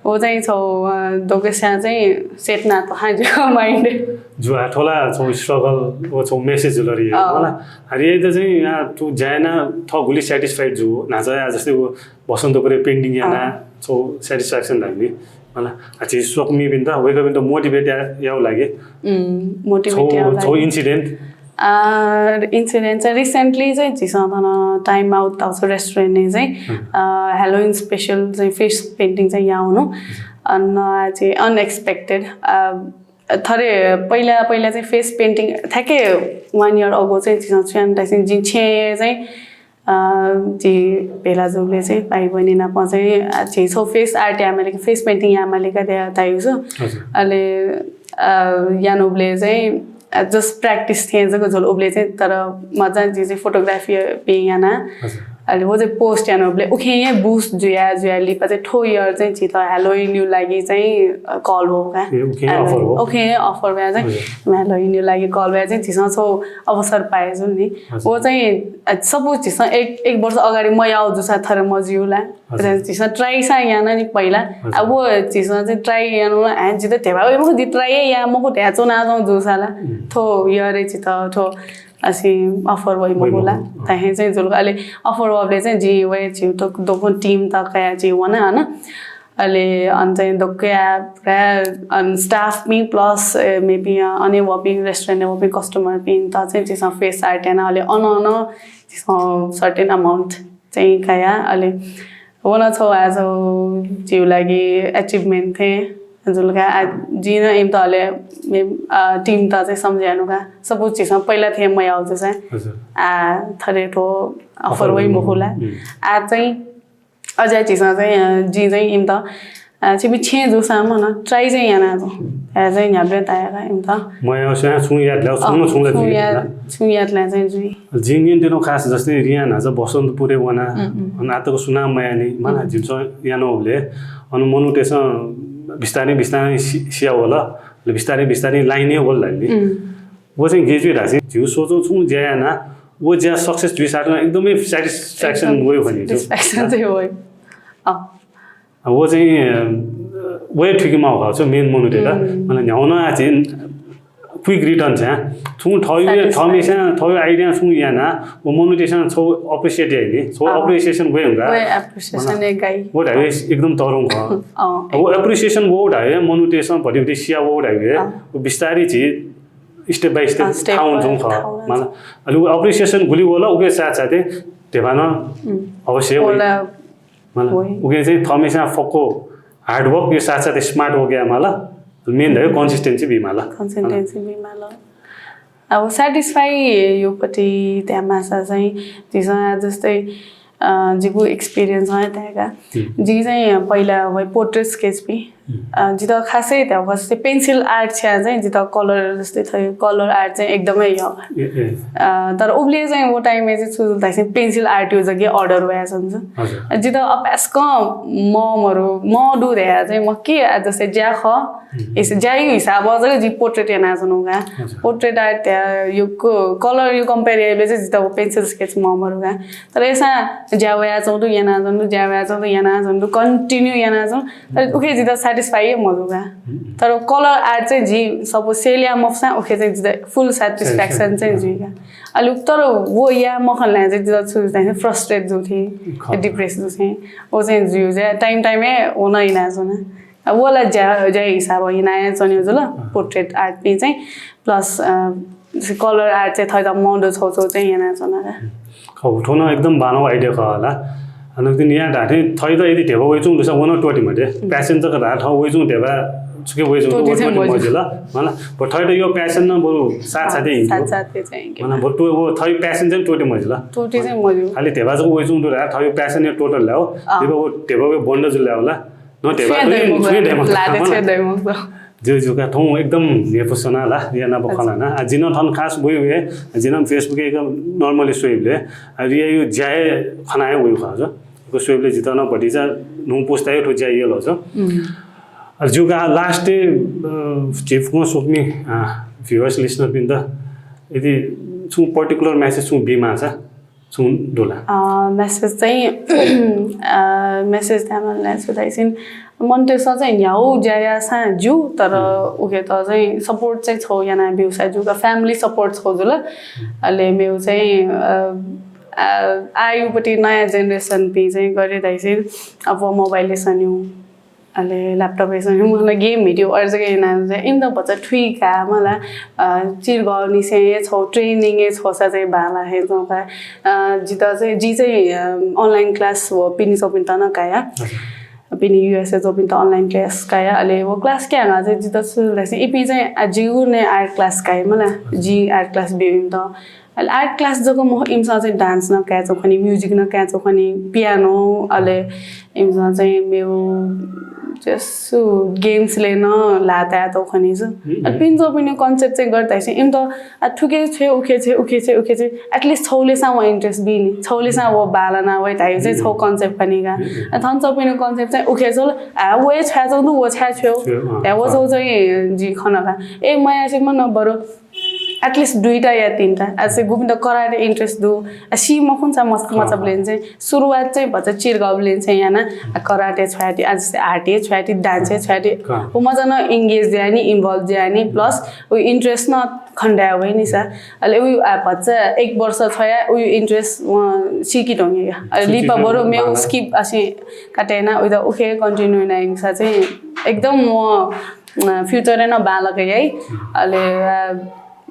वो चाहिँ छौ, अ, दोकस्या चाहिँ set ना त हाँ जो mind। जु आ थोला छौ struggle, वो छौ message लरी। मला, हरि ये त चाहिँ या तु जायना थौ गुली satisfied जु, ना जा या जस्तै वो बसन्त परे pending याना छौ satisfaction धाइनी। मला, आ छि स्वकमी बिन्त, वेक बिन्त motivate या, याउ लागे। Motivate याउ लागे। छौ incident। आ, incident चाहिँ recently चाहिँ झीसं थन Time Out धाउसु restaurant ने चाहिँ, अ, Halloween special चाहिँ face painting चाहिँ याउनु। अन आ चाहिँ unexpected। अ, थरे पहिला, पहिला चाहिँ face painting थाके one year ago चाहिँ झीसं छुयान ताइसिन जिं छे चाहिँ अ, झी भेला जुबले चाहिँ भाइ बहिनी नाप चाहिँ, अ, झी छौ face art या मालिक, face painting या मालिक दे तायुसु। अले, अ, यान उबले चाहिँ, अ, just practice थे जक झोल उबले चाहिँ तर मजा झी चाहिँ photography पे याना। अले वो चाहिँ post यान उबले उखे ये boost जुया, जुया लिपा चाहिँ थो year चाहिँ झी त Halloween यु लागि चाहिँ, अ, call हो का। उखे offer हो। उखे offer भया चाहिँ Halloween यु लागि call भया चाहिँ झीसं छौ अवसर पाए जुन नि। वो चाहिँ, अ, suppose झीसं एक, एक वर्ष अगाडि म याउ जुसा थरे मजिउला। हजुर। झीसं try सां याना नि पहिला। हजुर। अब झीसं चाहिँ try यानु, आ, जितः ध्यबा वइ मखु, जि try हे या मखु धया च्वनाच्वं जूसा ला। उम्। थ्व यःरे जितः थ्व असे offer वइ मखु ला। वइ मखु। अँ। ताहें चाहिँ जुल का। अले offer वःबलय् चाहिँ जि वये झीगु दक्व team त कया जि वना हन। अले अन चाहिँ दक्वया पुरा अन staff पिं plus, ए, maybe, अ, अने वःपिं restaurant वःपिं customer पिं त चाहिँ झीसं face art याना। अले अन अन झीसं certain amount चाहिँ कया। अले व नं छगू आ छगू झीगु लागि achievement थें जुल का। आ, जिं नं इमित अले मे-, अ, team त चाहिँ सम्झे यानु का। Suppose झीसं पहिला थें मयाउ जूसां। हजुर। आ, थथे थ्व offer offer वइ वइ मखु ला। मखु। हम्म। आ चाहिँ अझ झीसं चाहिँ, अ, जिं चाहिँ इमित, अ, छिपिं छेँ जूसां मखु, try चाहिँ यानाच्वँ। अ, चाहिँ न्ह्याबलें ताया का इमित। मयाउ स्वयां छुं यात ला, छुं नं छुं ला छुं जुइ यात, ला। छुं यात ला चाहिँ जुइ। जिं न्यने त्यनु खास जस्तै रिया न्हाचः बसन्तपुरय् वना, उम्, उम्। अन आतक सुनां मयानि, मला हम्म। झिमिसं यानाबलय् अन मनूतय्सं बिस्तारं बिस्तारं सि-, सिया वल, बिस्तारं बिस्तारं line हे वल धाइ नि। उम्। व चाहिँ गय् जुइ धाःसा झीगु सोचं छुं ज्या याना, व ज्या success जुइसाथं एकदमै satisfaction एकदम वइ भनि। Satisfaction चाहिँ वइ। अँ। व चाहिँ, अ, व हे थुइके माःगु खः, छु main मनूतय्त। उम्। मतलब न्ह्याउन आ चाहिँ quick return चाहिँ। छुं थःगु, satisfaction। थःम्हेस्यां थःगु idea छुं याना, व मनूतय्सं छगू appreciate याइ नि, छगू अँ। Appreciation वइ हुँका। व appreciation मतलब, हे गाइ। व धाइ एकदम तःधंगु खः। अँ। व appreciation व धाइ मनूतय्सं भति भति सिया व धाइ, अँ। व बिस्तारै झी step by step अँ, step थाहां वंच्वंगु खः। थाहां वंच्वंगु। मला, अले व appreciation गुलि वल, उके साथ साथै ध्यबा नं उम्। अवश्य वइ। वला मला, वइ। उके चाहिँ थःम्हेस्यां फक्व hard work, यो साथ साथै smart work या माल। Main धाइ consistency बी माल। Consistency बी माल। अब satisfy यो पट्टि ध्यान मासा चाहिँ झीसं जस्तै, अ, जिगु experience है ताय्का। हम्म। जि चाहिँ पहिला वइ portrait sketch बी। हम्म। अ, जितः खासै ध्याउ खः जस्तै pencil art छ्या चाहिँ जितः colour जस्तै थै colour art चाहिँ एकदमै यः। ए, ए। अ, तर उबले चाहिँ वो time ए चाहिँ छु धाइसे pencil art यो जगे order वया छन। हजुर। जितः अपास्क म मरु, म दु रे चाहिँ म के आ जस्तै ज्या ख, हम्म। इस ज्या यो हिसाब जगे जि portrait याना छनु का। हजुर। Portrait art त्या यो को-, colour यो compare याइबे चाहिँ जितः pencil sketch म मरु का। तर यसा ज्या वया छौ दु याना छनु, ज्या वया छौ दु याना छनु, continue याना छनु। तर उखे जितः satisfy हे मजू का। हम्म। तर colour art चाहिँ जि suppose sale या मफसा उखे चाहिँ जितः full satisfaction चाहिँ जुइ का। अले तर वो या मखन ला चाहिँ जितः छु चाहिँ frustrate जु थे, खः। Depress जु थे। वो चाहिँ जु चाहिँ time time ए वो न इना जु ना। अब वो ला ज्या, ज्या हिसाब इना या चन्यो जुल, अँ। Portrait art नि चाहिँ plus, अ, colour art चाहिँ थैदा मदो छौ छौ चाहिँ याना छौ ना का। खौ, थ्व नं एकदम बांलाःगु idea खः ला। अन दिन या धाथे थैदा यदि ध्यबा वइचुं दुसा वन त्वति मते। हम्म। Passion जक धाः थौ वइचुं ध्यबा छुके वइचुं त्वति चाहिँ त्वति मजिल। मजिल। मला, ब थैदा यो passion न बरु साथ साथै हिँड्यो। साथ साथै चाहिँ हिँड्यो। मला, ब त्व-, वो थै passion चाहिँ त्वति मजिल। त्वति चाहिँ मजिल। खालि ध्यबा जक वइचुं दु धाः थौ यो passion या total ल्याउ। अँ। ध्यबा वो, ध्यबा वो बन्द जुल ल्याउ ला। न ध्यबा छुया दुई, दैमु छुया दैमु लाते ला। छुया दैमु। ज्यू, ज्यू का, थौं एकदम न्ह्यइपुसे च्वना ला, रिया नाप खँ ल्हाना। आ, जिं नं थन खास वइ हे, जिं नं Facebook ए एकदम normally स्वइबले, आ, रिया यो ज्या हे खना हे वइ खः, जो। को स्वइबले जितः नं भतिचा न्हू पुस्ता हे थ्व ज्या यल, जो। हम्म। आ, ज्यू का, last ए, अ, झी फुक्कं स्वकुमि, आ, viewers, listener पिन्त यदि छुं particular message छुं बीमासा, छुं दु ला? अ, message चाहिँ, अ, message धायेमाल ला छु धाइसिन, मनूतय्सं चाहिँ न्ह्याउ ज्या याःसां ज्यू, तर हम्म। उखेत चाहिँ support चाहिँ छौ याना ब्यूसा ज्यू का, family support छौ जुल। हम्म। अले मेउ चाहिँ, अ, अ, आयुपट्टि नयाँ generation पि चाहिँ गरे धाइसिन, अब mobile ए सन्यु। अले laptop ए सन्यु, मला game भिडियो अर्जके याना चाहिँ इमित भचा थुइका, मला, अ, चिरगःनिसें छौ training ए छौसा चाहिँ बांला हे जौका। अ, जितः चाहिँ, जि चाहिँ, अ, online class वो पिनि चौपिन्त न काया। हजुर। पिनि U S A चौपिन्त online class काया। अले वो class के आंगा चाहिँ जितः छु धाइसे इपि चाहिँ आ जिगु ने art class काया, मला, हजुर। जि art class बिउ इमित। अले art class जक मखु, इमिसं चाहिँ dance न काय् चौ खनी, music न काय् चौ खनी, piano, अले इमिसं चाहिँ मेउ जसु games ले न लाता तौ खनी जु। हम्म। अले पिन चौ पिन concept चाहिँ गर्दा चाहिँ इमित आ थुके छे, उखे छे, उखे छे, उखे छे, at least छौले सा वो interest बिनी, छौले सा वो बाला ना वइ धाइ चाहिँ छौ concept खनी का। हम्म। आ थन चौ पिन concept चाहिँ उखे छौ, आ वो छ्या चौ दु, वो छ्या छ्यो। छ्यो, अँ, या वो छौ चाहिँ जि खन का। ए, मया चाहिँ मन बरु at least दुईटा या तीनटा। आ चाहिँ गुपिन्त कराटे interest दु, आ सी मखुन सा मस्त मचा ब्लेन चाहिँ सुरुवात चाहिँ भचा चिरगाव ब्लेन चाहिँ याना, आ कराटे छ्वयाति, आ जस्तै आर्ट हे छ्वयाति, डान्स हे छ्वयाति। उ मचा न engage यानि, involve यानि, plus उ interest न खण्डाया वइ नि सा। अले उ आ भचा एक वर्ष छ्वया उ interest सिकि ढोंगे या। अले लिपा बरु मेउ skip असे काटेना उइदा उखे continue ना इमिसा चाहिँ एकदम म future न बालक याइ। अले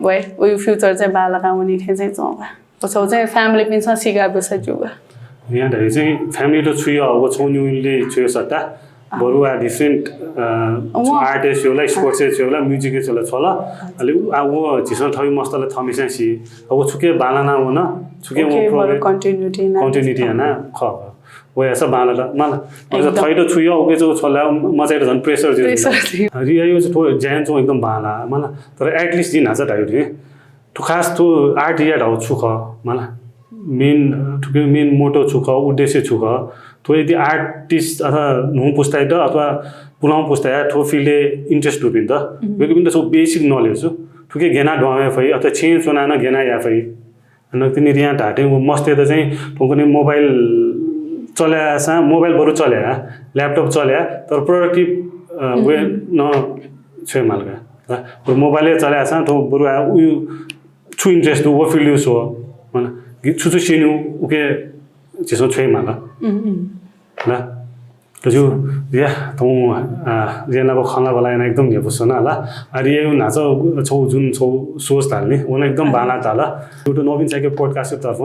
वै उइ future चाहिँ बालक वनी थे चाहिँ चौबा। छौ चाहिँ family पिन्सं सिका बेसा जुबा। यहाँ धरि चाहिँ family त छुया व छौ न्यूले छुया सट्टा बरु आ different artist होला, sports होला, music होला छला। अले आ व झिसं थवि मस्तला थमिसं सी अब छुके बालाना वन छुके व continuity ना continuity ना ख। व यासा बाला मला। थै त छुया उके छला मचाइ त झन pressure जे। Pressure जे। रिया यो चाहिँ थो ज्यान चाहिँ एकदम बाला मला। तर at least जिं न्हाचा धायो रे। थु खास थु आर्ट या धाउ छु ख मला। मेन थुके मेन मोटो छु ख, उद्देश्य छु ख। थु यदि artist अथवा न्हू पुस्ताइत अथवा पुलाउ पुस्ताया थु field interest दुपिन्त। वेकपिन्त सो basic knowledge छु। थुके गेना ढ्वामे फइ अथवा छेँ चुनान गेना या फइ। नकतिनि रिया धाटे व मस्ते त चाहिँ थोकने mobile चल्या सा mobile बरु चल्या laptop चल्या तर productive वे न छे मालका। मोबाइल चल्या सा थो बरु आ उ छु interest दु वो field use हो। मन छु छु सिनु उके झिसं छ्वइ माला। ल। तजु या थौ जेनाबो खला बला याना एकदम न्यापु सना ला। अरे यो नाच छौ जुन छौ सोच धाल नि वन एकदम बाला धाल। YouTube नवीन साइके podcast तर्फ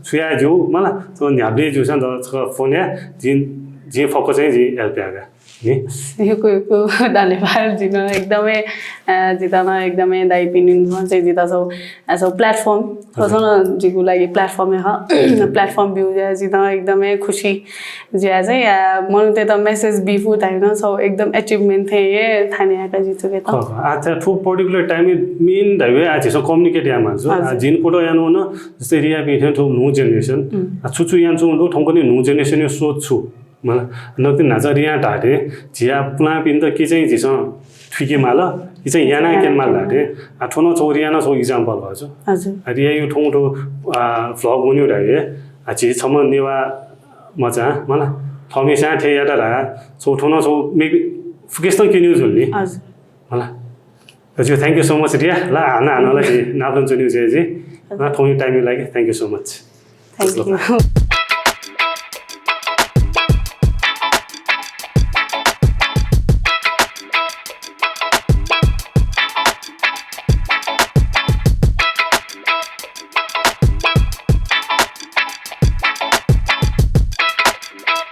छुया जो मला तो न्याबले जुसा द छ फोन या जिन जे फोकस चाहिँ जे हेल्प यागा। नि। यक्व यक्व धन्यवाद जिन एकदमै जितना एकदमै दाइपिनिन चाहिँ जिता छौ एज अ platform थोसन जिगु लागि platform ह। Platform बिउ ज्या जिता एकदमै खुसी ज्या चाहिँ या मनूते त message बिफु धाइन छौ एकदम achievement थे ये थाने याका जितु के त। अच्छा थो particular time मेन धाइवे आ जिसं communicate या मान्छु। जिन कोटो यानो न जस्तै रिया बिथे थो न्हू generation छु छु यान छु दो थौंकने न्हू generation यो सोच छु। मला नकतिनि न्हाचा रिया धाटे झिया पुलापिन्त कि चाहिँ झिसं थुइके माल कि चाहिँ याना केन माल धाटे। आ थोन छौ रियाना छौ example भजु। हजुर। आ रिया यो थौं थो vlog वन्यु धाइए आ झि छम नेवा मचा मला थमे सा थे याता रा छौ थोन छौ मे फुकेस्तं केन्यु जुल नि। हजुर। मला। हजुर thank you so much रिया ला हाना हाना ला झि नापन चुन्यु जे जे ना थौं time लागि thank you so much। Thank you।